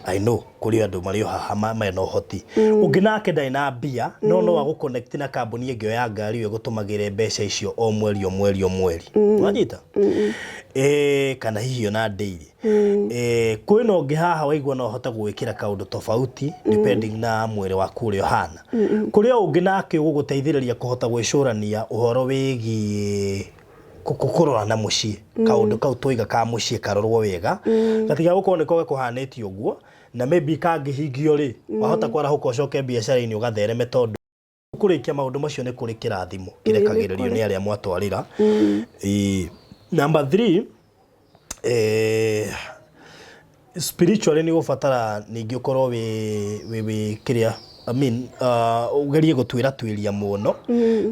I know kũrĩ andũ marĩ o haha mena ũhoti. Ũngĩ nake ndarĩ na mbia, no no agũ connect na kambuni ĩngĩ ya ngari ĩyo ĩgũtũmagĩre mbeca icio o mweri o mweri o mweri. Wanyita? Kana hihi ona daily. Kwĩna ũngĩ haha waigua no ũhote gwĩkĩra kaũndũ tofauti depending na mwĩrĩ waku ũrĩa ũhana. Kũrĩ o ũngĩ nake ũgũgũteithĩrĩria kũhota gwĩcũrania ũhoro wĩgiĩ kũrora na mũciĩ. Kaũndũ kau twaiga ka mũciĩ karorwo wega. Gatiga gũkorwo nĩko gakũhanĩte ũguo na maybe kangĩhingio rĩ, wahota kwarahũka ũcoke biacara-inĩ ũgathereme tondũ kũrĩkia maũndũ macio nĩ kũrĩ kĩrathimo kĩrekagĩrĩrio nĩ arĩa mwatwarĩra. Number 3, spiritually nĩ ũgũbatara ningĩ ũkorwo wĩ kĩrĩa, I mean, ũgerie gũtuĩra tuĩria mũno.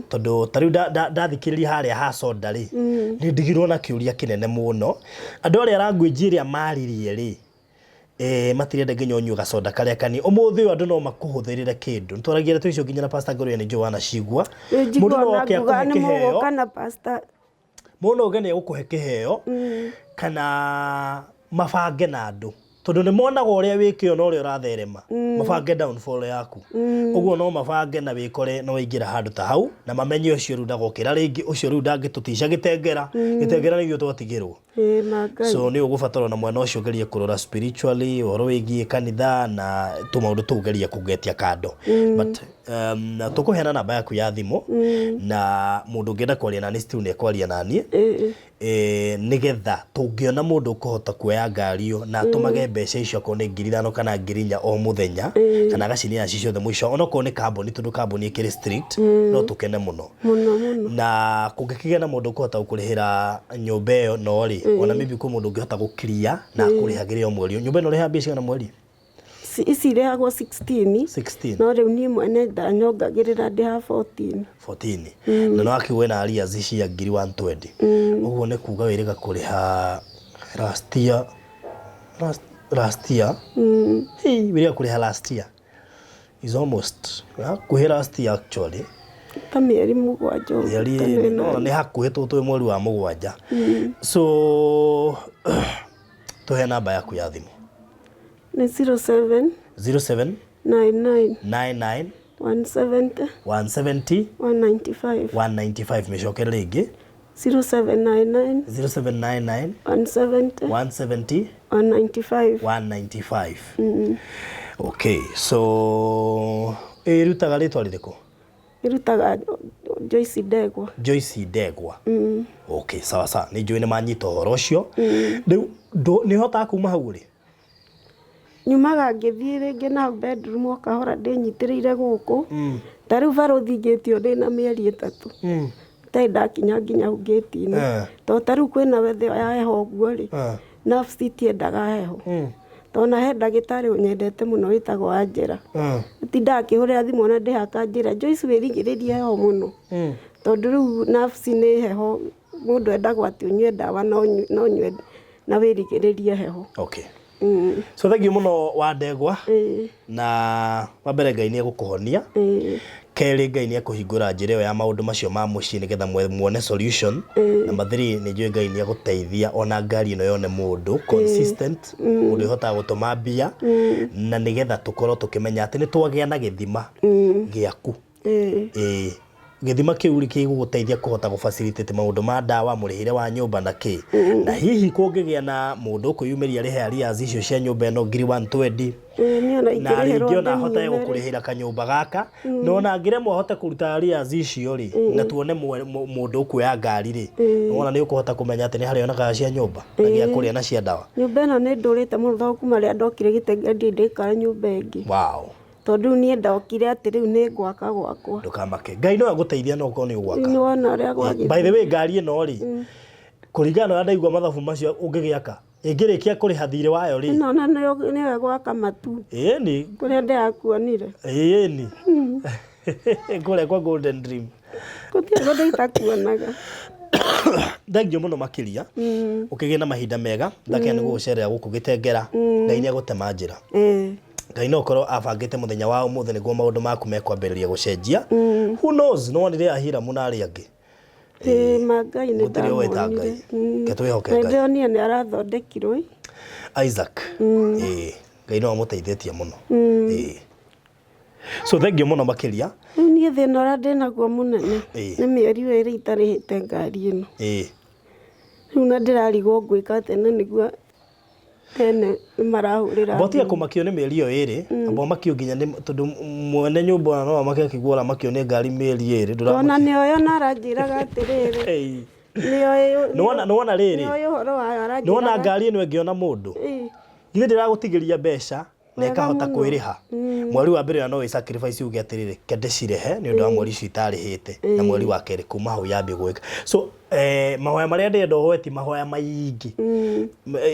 Tondũ ta rĩu ndathikĩrĩria harĩa ha soda rĩ, nĩ ndigirwo na kĩũria kĩnene mũno. Andũ arĩa language ĩrĩa maririe rĩ, matirenda nginya ũnyue gacoda karĩa kanini. Ũmũthĩ ũyũ andũ no makũhũthĩrĩre kĩndũ. Nĩ twaragia ndeto icio nginya na Pastor Ngũrũye nĩ njũĩ wanacigua. Mũndũ no oke akũhe kĩheo. Mũndũ no oke nĩ egũkũhe kĩheo kana mabange na andũ. Tondũ nĩ monaga ũrĩa wĩ kĩo na ũrĩa ũratherema. Mabange downfall yaku. Ũguo no mabange na wĩkore nĩ waingĩra handũ ta hau na mamenye ũcio rĩu ndagokĩra rĩngĩ, ũcio rĩu ndangĩtũtica gĩtengera. Gĩtengera nĩ ithuĩ twatigĩrwo. So nĩ ũgũbatara ona mwena ũcio ũgerie kũrora spiritually ũhoro wĩgiĩ kanitha na tũmaũndũ tũu ũgerie kũgetia kando. But tũkũheana namba yaku ya thimũ na mũndũ ũngĩenda kwaria naniĩ still nĩ ekwaria naniĩ. Nĩgetha tũngĩona mũndũ ũkũhota kuoya ngari ĩyo na atũmage mbeca icio akorwo nĩ 5,000 kana 4,000 o mũthenya kana agacineana ci ciothe mũico onokorwo nĩ kambuni tondũ kambuni ĩkĩrĩ strict no tũkene mũno. Mũno mũno. Na kũngĩkĩgĩa na mũndũ ũkũhota gũkũrĩhĩra nyũmba ĩyo no rĩ, ona maybe kwĩ mũndũ ũngĩhota gũkiria na akũrĩhagĩre o mweri. Nyũmba ĩno ũrĩhaga mbia cigana mweri? Ici irĩhagwo 16. 16. No rĩu niĩ mwene ndanyongagĩrĩra ndĩha 14. 14. Na no akiuga wĩna arrears cia 120,000. Ũguo nĩ kuga wĩrĩga kũrĩha last year. Last year. Hey, wĩrĩga kũrĩha last year. Is almost hakuhĩ last year actually. Ta mĩeri 7 ũguo, Mĩeri kana ĩrĩ no 8. nĩ hakuhĩ tũ twĩ mweri wa 7. So tũhe namba yaku ya thimũ. Nĩ 07 07 99 99 170 170 195. 195. Mĩcokere rĩngĩ. 0799 0799 170 170 195. 195. Okay, so ĩrutaga rĩtwa rĩrĩkũ? Ĩrutaga Joyce Ndegwa. Joyce Ndegwa. Okay, sawa sawa, nĩ njũĩ nĩ manyita ũhoro ũcio. Rĩu nĩ ũhotaga kuma hau ũrĩ? Nyumaga ngĩthiĩ rĩngĩ na hau bedroom o kahora ndĩnyitĩrĩire gũkũ. Ta rĩu barũthi ngĩtio ndĩna mĩeri 3 itarĩ ndakinya nginya hau ngĩti-inĩ. Tondũ ta rĩu kwĩna weather ya heho ũguo rĩ, nerves itiendaga heho. Tondũ na he ndagĩtarĩ ũnyendete mũno wĩtagwo Angela. Atindaga akĩhũrĩra thimũ ona ndĩhaka njĩra, Joyce wĩrigĩrĩrie heho mũno. Tondũ rĩu nerves nĩ heho, mũndũ endagwo atĩ ũnyue ndawa no ũnyue na wĩrigĩrĩrie heho. Okay. So thank you mũno wa Ndegwa. Na wa mbere Ngai nĩ egũkũhonia. Kerĩ Ngai nĩ ekũhingũra njĩra ĩyo ya maũndũ macio ma mũciĩ nĩgetha muone solution. Number 3 nĩ njũĩ Ngai nĩ egũteithia ona ngari ĩno yone mũndũ consistent, mũndũ ũhotaga gũtũma mbia, na nĩgetha tũkorwo tũkĩmenya atĩ nĩ twagĩa na gĩthima gĩaku. Ĩĩ. Gĩthima kĩu rĩ gĩgũgũteithia kũhota gũ facilitate maũndũ ma ndawa, mũrĩhĩre wa nyũmba na kĩ. Na hihi kũngĩgĩa na mũndũ ũkwĩyumĩria arĩhe arrears icio cia nyũmba ĩno ngiri 120, Niĩ ona na ingĩrĩhĩrwo rĩngĩ ona ahote ndĩmiume rĩ. gũkũrĩhĩra kanyũmba gaka, na ona angĩremwo ahote kũruta arrears icio rĩ, na tuone mũndũ ũkuoya ngari rĩ, wona nĩ ũkũhota kũmenya atĩ nĩ harĩonekaga cia nyũmba, na gĩa kũrĩa na cia ndawa. Nyũmba ĩno nĩ ndũrĩte mũno tondũ kuma rĩrĩa ndokire Gĩtengera ndirĩ ndaikara nyũmba ĩngĩ. Wow. Tondũ rĩu niĩ ndokire atĩ rĩu nĩ ngwaka gwakwa. Ndũkamake. Ngai no agũteithia no ũkorwo nĩ ũgwaka. Nĩ wona ũrĩa gwagĩthiĩ. By the way, ngari ĩno rĩ, kũringana na ũrĩa ndaigua mathabu macio ũngĩgĩaka, ĩngĩrĩkia kũrĩha thirĩ wayo rĩ. Ĩno ona nĩyo ĩgwaka matu. Ĩni. Kũrĩa ndĩrakuonire. Ĩni. Kũrĩa kwa Golden Dream. Gũtirĩ kũndũ itakuonaga. Thank you mũno makĩria. Ũkĩgĩe na mahinda mega. Ndakena nĩ gũgũcerera gũkũ Gĩtengera. Ngai nĩ egũtema njĩra. Ngai no ũkorwo abangĩte mũthenya wa ũmũthĩ nĩguo maũndũ maku mekwambĩrĩria gũcenjia. Who knows, nĩ wonire Ahiramu na arĩa angĩ. Ĩĩ, ma Ngai nĩ Gũtirĩ ũĩ ta ndamuonire. Ngai. Reke twĩhoke Na Ngai. ndĩronire nĩ arathondekirwo. Isaac. Ĩĩ, Ngai no amũteithĩtie mũno. Ĩĩ. So thank you mũno makĩria. Rĩu niĩ thĩna ũrĩa ndĩnaguo mũnene nĩ mĩeri 2 itarĩhĩte ngari ĩno. Rĩu na ndĩrarigwo ngwĩka atĩa na nĩguo ene nĩ marahũrĩra Mbotiga thimũ. kũmakio nĩ mĩeri ĩyo 2, amba ũmakio nginya nĩ tondũ mwene nyũmba ona no amake akĩigua ũramakio nĩ ngari mĩeri 2, ndũramakio. Ona nĩoĩ ona aranjĩraga atĩrĩrĩ. Nĩoĩ. Nĩwona rĩrĩ. Nĩoĩ ũhoro wayo aranjĩraga. Nĩwona ngari ĩno ĩngĩona mũndũ. Githĩ ndĩragũtigĩria mbeca na Wega ĩkahota mũno. kwĩrĩha. Mweri wa mbere ona no wĩ sacrifice uge atĩrĩrĩ, ke ndĩcirĩhe nĩ ũndũ wa mweri ũcio itarĩhĩte, na mweri wa kerĩ kuma hau yambie gwĩka. So mahoya marĩa ndĩrenda ũhoe ti mahoya maingĩ.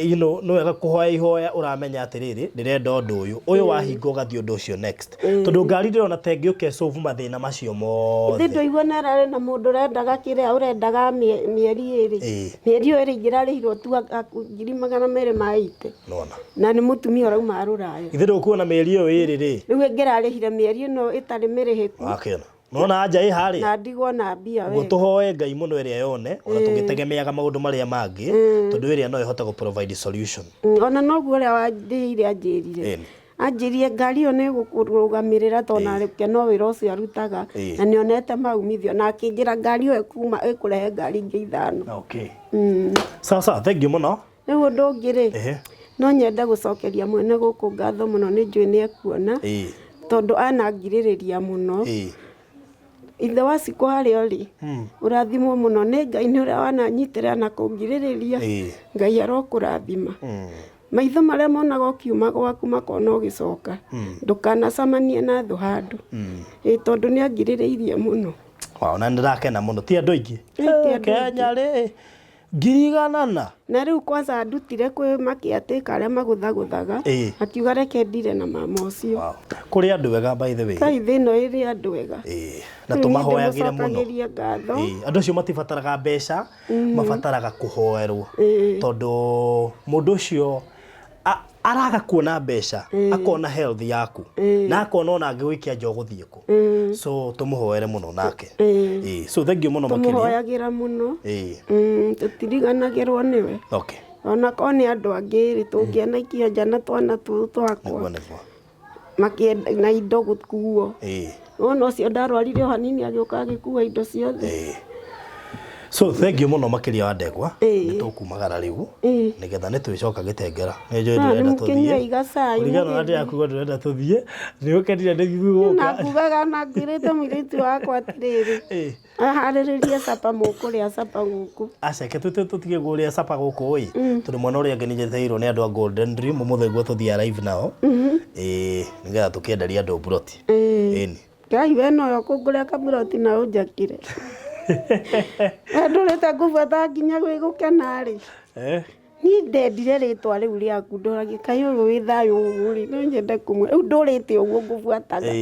You know, nĩ wega kũhoya ihoya ũramenya atĩrĩrĩ, ndĩrenda ũndũ ũyũ. Ũyũ wahinga ũgathiĩ ũndũ ũcio next. Tondũ ngari ndĩrona ta ĩngĩũka ĩsolve mathĩna macio mothe. Ithe ndũigua na ararĩ na mũndũ ũrendaga kĩrĩa ũrendaga mĩeri 2. Mĩeri ĩyo 2 ingĩrarĩhirwo tu 280,000. Nona. Na nĩ mũtumia ũrauma rũraya. Ithe ndũkuona mĩeri ĩyo 2 rĩ. Rĩu ĩngĩrarĩhire mĩeri ĩno ĩtarĩ mĩrĩhĩku. Wakĩona. Nona anja ĩ harĩa. Na ndigwo na mbia Ũguo wega. tũhoe Ngai mũno ĩrĩa yone, ona tũgĩtegemeaga maũndũ marĩa mangĩ, tondũ ĩrĩa no ĩhote gũ provide solution. Ona noguo ũrĩa wandĩhĩire anjĩrire. Ĩni. Anjĩrire ngari ĩyo nĩ ĩgũkũrũgamĩrĩra tondũ nake no wĩra ũcio arutaga, na nĩ onete maumithio, na akĩnjĩra ngari ĩyo ĩkuma ĩkũrehe ngari ingĩ 5. Okay. Sawa sawa, thank you mũno. Rĩu ũndũ ũngĩ rĩ, no nyende gũcokeria mwene gũkũ ngatho mũno, nĩ njũĩ nĩ ekuona, tondũ anangirĩrĩria mũno. Ithe wa Cikũ harĩa ũrĩ, ũrathimwo mũno nĩ Ngai nĩ ũrĩa wananyitĩrĩra na kũngirĩrĩria. Ngai arokũrathima. Maitho marĩa monaga ũkiuma gwaku makona ũgĩcoka. Ndũkanacemanie na thũ handũ. Ĩĩ, tondũ nĩ angirĩrĩirie mũno. Wow, na nĩ ndĩrakena mũno. Ti andũ aingĩ. Ĩĩ, ti andũ aingĩ. Kenya rĩ, 100,000. Na rĩu kwanza andutire kwĩ makĩatĩka arĩa magũthagũthaga, akiuga reke ndire na mama ũcio. Wow. Kũrĩ andũ ega by the way. Kai thĩ ĩno ĩrĩ andũ ega. Na Rĩu niĩ tũmahoyagĩre mũno. ndĩmũcokagĩria ngatho. Andũ acio matibataraga mbeca, mabataraga kũhoerwo. Tondũ mũndũ ũcio Araga kuona mbeca, akona health yaku na akona ona angĩgũikia nja ũgũthiĩ kũ. So tũmũhoere mũno nake. Ĩĩ, so thank you mũno makĩria. Tũmũhoyagĩra mũno. Tũtiriganagĩrwo nĩwe. Ona korwo nĩ andũ angĩ rĩ, tũngĩona ikio nja na twana tũtũ twakwa. Nĩguo nĩguo. Makĩenda na indo gũkuo. Wona ũcio ndarwarire o hanini agĩũka agĩkua indo ciothe. So thank you mũno makĩria wa ndegwa. Nĩ tũkumagara rĩu nĩgetha nĩ twĩcoka gĩtengera. Nĩ njũĩ Ah, ndũrenda nĩ mũkĩnyue tũthiĩ. iga cai, Kũringana na mũgĩthiĩ. ndĩrakuga ndũrenda tũthiĩ. Nĩ ũkenire nĩ gũka. Na ngugaga na ngwĩrĩte mũirĩtu wakwa atĩrĩrĩ, aharĩrĩrie capa, mũkũrĩa capa gũkũ. Aceke tũtige kũrĩa capa gũkũ ĩ, tondũ mwana ũrĩa ũngĩ nĩ njetereirwo nĩ andũ a Golden Dream ũmũthĩ guo tũthiĩ live nao. Ĩĩ, nĩgetha tũkĩenderie andũ mburoti. Ĩni. Ngai, we noyo kũngũrĩa kaburoti na ũnjakire. We ndũrĩte ngũbuata nginya gwĩ gũkena rĩ. Niĩ ndendire rĩtwa rĩu rĩaku, ndoragia kaĩ ũyũ wĩ thayũ ũguo rĩ, no nyende kũmwe. Rĩu ndũrĩte ũguo ngũbuataga.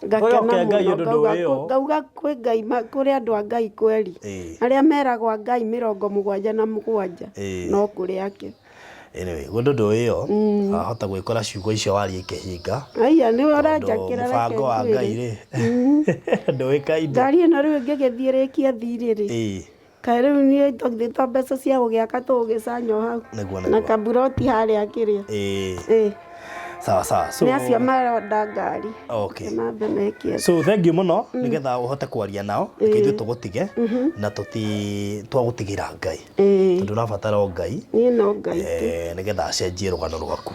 Ngakena Wĩhoke Ngai mũno, ũndũ ngauga ndũĩ o. ngauga kwĩ Ngai kũrĩ andũ a Ngai kweri. Arĩa meragwo a Ngai 77 no kũrĩ ake. Anyway, ũndũ ndũĩ o, wahota gwĩkora ciugo icio waria ikĩhinga. Aya nĩwe Tondũ ũranjakĩra, reke mũbango wa ngwĩre. Ngai rĩ, ndũĩkaine. Ngari ĩno rĩu ĩngĩgĩthiĩ rĩkie thirĩ rĩ. Kaĩ rĩu niĩ tondũ to mbeca cia gũgĩaka tũgũgĩcanya o hau. Nĩguo, Na nĩguo. kaburoti harĩa kĩrĩa. Sawa sawa. So Nĩ acio maronda ngari. Mambe mekie. So thank you mũno nĩgetha ũhote kwaria nao, reke ithuĩ tũgũtige na tũti twagũtigĩra Ngai. Tondũ ũrabatara o Ngai. Niĩ no Ngai tu. Nĩgetha acenjie rũgano rwaku.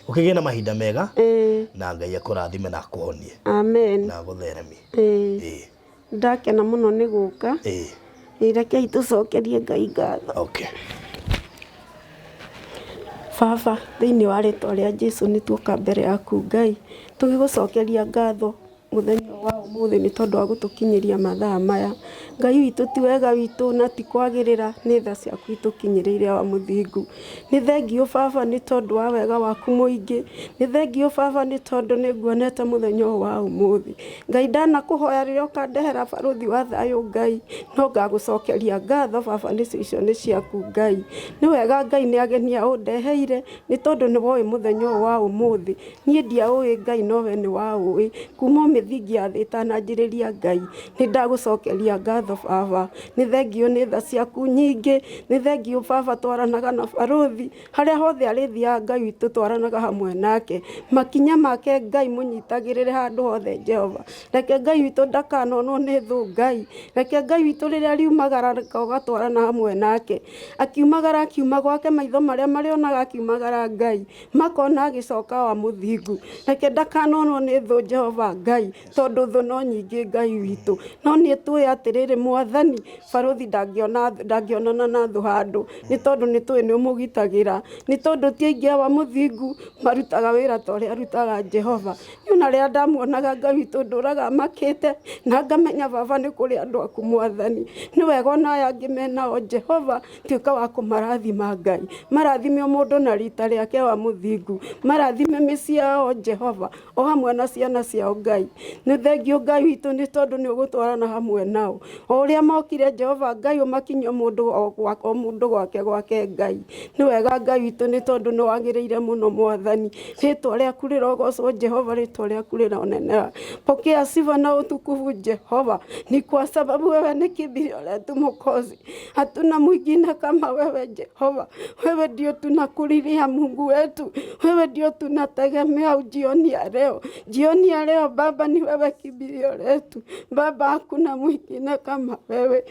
Ũkĩgĩe na mahinda mega na Ngai akũrathime na akũhonie. Amen. Na agũtheremie. Ndakena mũno nĩ gũka. Rekei tũcokerie Ngai ngatho. Baba, thĩinĩ wa rĩtwa rĩa Jesu nĩ tuoka mbere yaku Ngai, tũgĩgũcokeria ngatho mũthenya wa ũmũthĩ nĩ tondũ wa gũtũkinyĩria mathaa maya. Ngai witũ, ti wega witũ na ti kwagĩrĩra, nĩ tha ciaku itũkinyĩrĩire wa mũthingu. Nĩ thengiũ Baba nĩ tondũ wa wega waku mũingĩ, nĩ thengiũ Baba nĩ tondũ nĩ nguonete mũthenya ũyũ wa ũmũthĩ. Ngai, ndanakũhoya rĩrĩa ũkandehera barũthi wa thayũ Ngai, no ngagũcokeria ngatho Baba, nĩcio icio nĩ ciaku Ngai. Nĩ wega Ngai nĩ agenia ũndeheire nĩ tondũ nĩ woĩ mũthenya ũyũ wa ũmũthĩ. Niĩ ndiaũĩ Ngai, no we nĩ waũĩ. Kuma o mĩthingi ya thĩ ĩtananjĩrĩria Ngai, nĩ ndagũcokeria ngatho Baba. Nĩ thengiũ nĩ tha ciaku nyingĩ, nĩ thengiũ Baba twaranaga na barũthi harĩa hothe arĩthiaga Ngai witũ, twaranaga hamwe nake. Makinya make Ngai mũnyitagĩrĩre handũ hothe Jehova. Reke Ngai witũ ndakanonwo nĩ thũ Ngai. Reke Ngai witũ rĩrĩa riumagara reke ũgatwarana hamwe nake. Akiumagara akiuma gwake, maitho marĩa marĩonaga akiumagara Ngai makona agĩcoka wa mũthingu. Reke ndakanonwo nĩ thũ Jehova Ngai, tondũ thũ no nyingĩ Ngai witũ. No nĩ tũĩ atĩrĩrĩ Mwathani, barũthi ndangĩonana na thũ handũ, nĩ tondũ nĩ tũĩ nĩ ũmũgitagĩra, nĩ tondũ ti aingĩ awa mũthingu marutaga wĩra ta ũrĩa arutaga Jehova. Niĩ ona rĩrĩa ndamuonaga Ngai witũ ndũraga makĩte na ngamenya Baba nĩ kũrĩ andũ aku Mwathani. Nĩ wega ona aya angĩ menao Jehova, tuĩka wa kũmarathima Ngai. Marathime o mũndũ na rita rĩake wa mũthingu. Marathime mĩciĩ yao Jehova, o hamwe na ciana ciao Ngai. Nĩ thengiũ Ngai witũ nĩ tondũ nĩ ũgũtwarana hamwe nao. O ũrĩa mokire Jehova Ngai, ũmakinyie mũndũ o o mũndũ gwake gwake Ngai. Nĩ wega Ngai witũ nĩ tondũ nĩ wagĩrĩire mũno Mwathani. Rĩtwa rĩaku rĩrogocwo Jehova, rĩtwa rĩaku rĩroneneha. Pokea sifa na utukufu Jehova, ni kwa sababu wewe ni kimbilio letu Mwokozi. Hatuna mwingine kama wewe Jehova. Wewe ndio tunakulilia Mungu wetu, wewe ndio tunategemea jioni ya leo. Jioni ya leo Baba, ni wewe kimbilio letu Baba, hakuna mwingine kama wewe.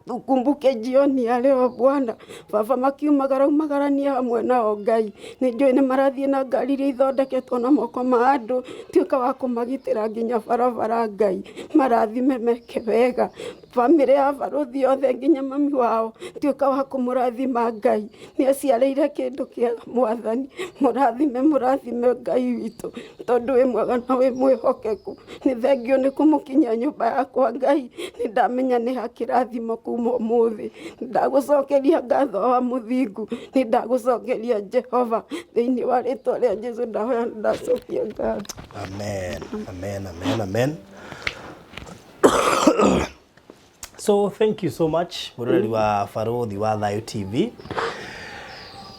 Tukumbuke jioni ya leo Bwana. Baba, makiumagara umagaranie hamwe nao Ngai. Nĩ njũĩ nĩ marathiĩ na ngari iria ithondeketwo na moko ma andũ, tuĩka wa kũmagitĩra nginya barabara Ngai. Marathime meke wega. Bamĩrĩ ya barũthi yothe nginya mami wao, tuĩka wa kũmũrathima Ngai. Nĩ aciarĩire kĩndũ kĩega Mwathani. Mũrathime, mũrathime Ngai witũ, tondũ wĩ mwega na wĩ mwĩhokeku. Nĩ thengiũ nĩ kũmũkinyia nyũmba yakwa Ngai. Nĩ ndamenya nĩ hakĩrathimo kuma ũmũthĩ. Ndagũcokeria ngatho wa mũthingu, nĩ ndagũcokeria Jehova. Thĩinĩ wa rĩtwa rĩa Jesu ndahoya ndacokia ngatho. Amen. Amen. Amen. Amen. So thank you so much mwĩroreri wa Barũthi wa Thayũ TV.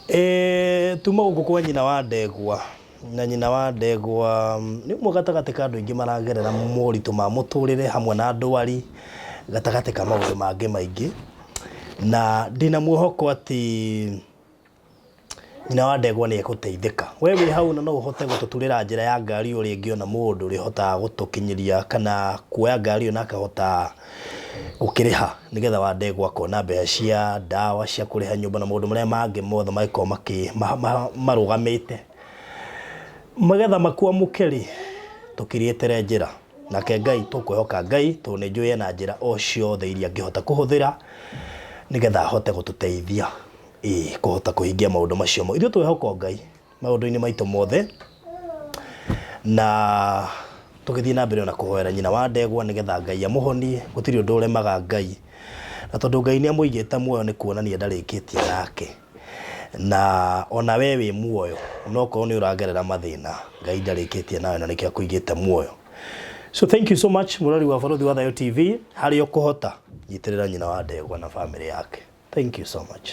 Eh, tuma gũkũ kwa nyina wa ndegwa na nyina wa ndegwa nĩ ũmwe gatagatĩ ka andũ aingĩ maragerera moritũ ma mũtũrĩre hamwe na ndwari gatagatĩ ka maũndũ mangĩ maingĩ na ndĩna mwĩhoko atĩ nyina wa ndegwa nĩ egũteithĩka. We wĩ hau na no ũhote gũtũturĩra njĩra ya ngari ĩyo rĩngĩ ona mũndũ ũrĩhotaga gũtũkinyĩria kana kuoya ngari ĩyo na akahota gũkĩrĩha nĩgetha wa ndegwa akona mbeca cia ndawa cia kũrĩha nyũmba na maũndũ marĩa mangĩ mothe mangĩkorwo makĩ marũgamĩte. Magetha makwamũke rĩ, tũkirĩtere njĩra. Nake Ngai tũkwĩhoka Ngai tondũ nĩ njũĩ ena njĩra o ciothe iria angĩhota kũhũthĩra nĩgetha ahote gũtũteithia. Ĩĩ kũhota kũhingia maũndũ macio mothe. Ithuĩ twĩhoka o Ngai maũndũ-inĩ maitũ mothe na tũgĩthiĩ na mbere ona kũhoera nyina wa ndegwa nĩgetha Ngai amũhonie, gũtirĩ ũndũ ũremaga Ngai. Na tondũ Ngai nĩ amũigĩte muoyo nĩ kuonania ndarĩkĩtie nake. Na ona we wĩ muoyo, onokorwo nĩ ũragerera mathĩna, Ngai ndarĩkĩtie nawe na nĩkĩo akũigĩte muoyo. So thank you so much mũrori wa Barũthi wa Thayũ TV, harĩa ũkũhota nyitĩrĩra nyina wa ndegwa na bamĩrĩ yake. Thank you so much.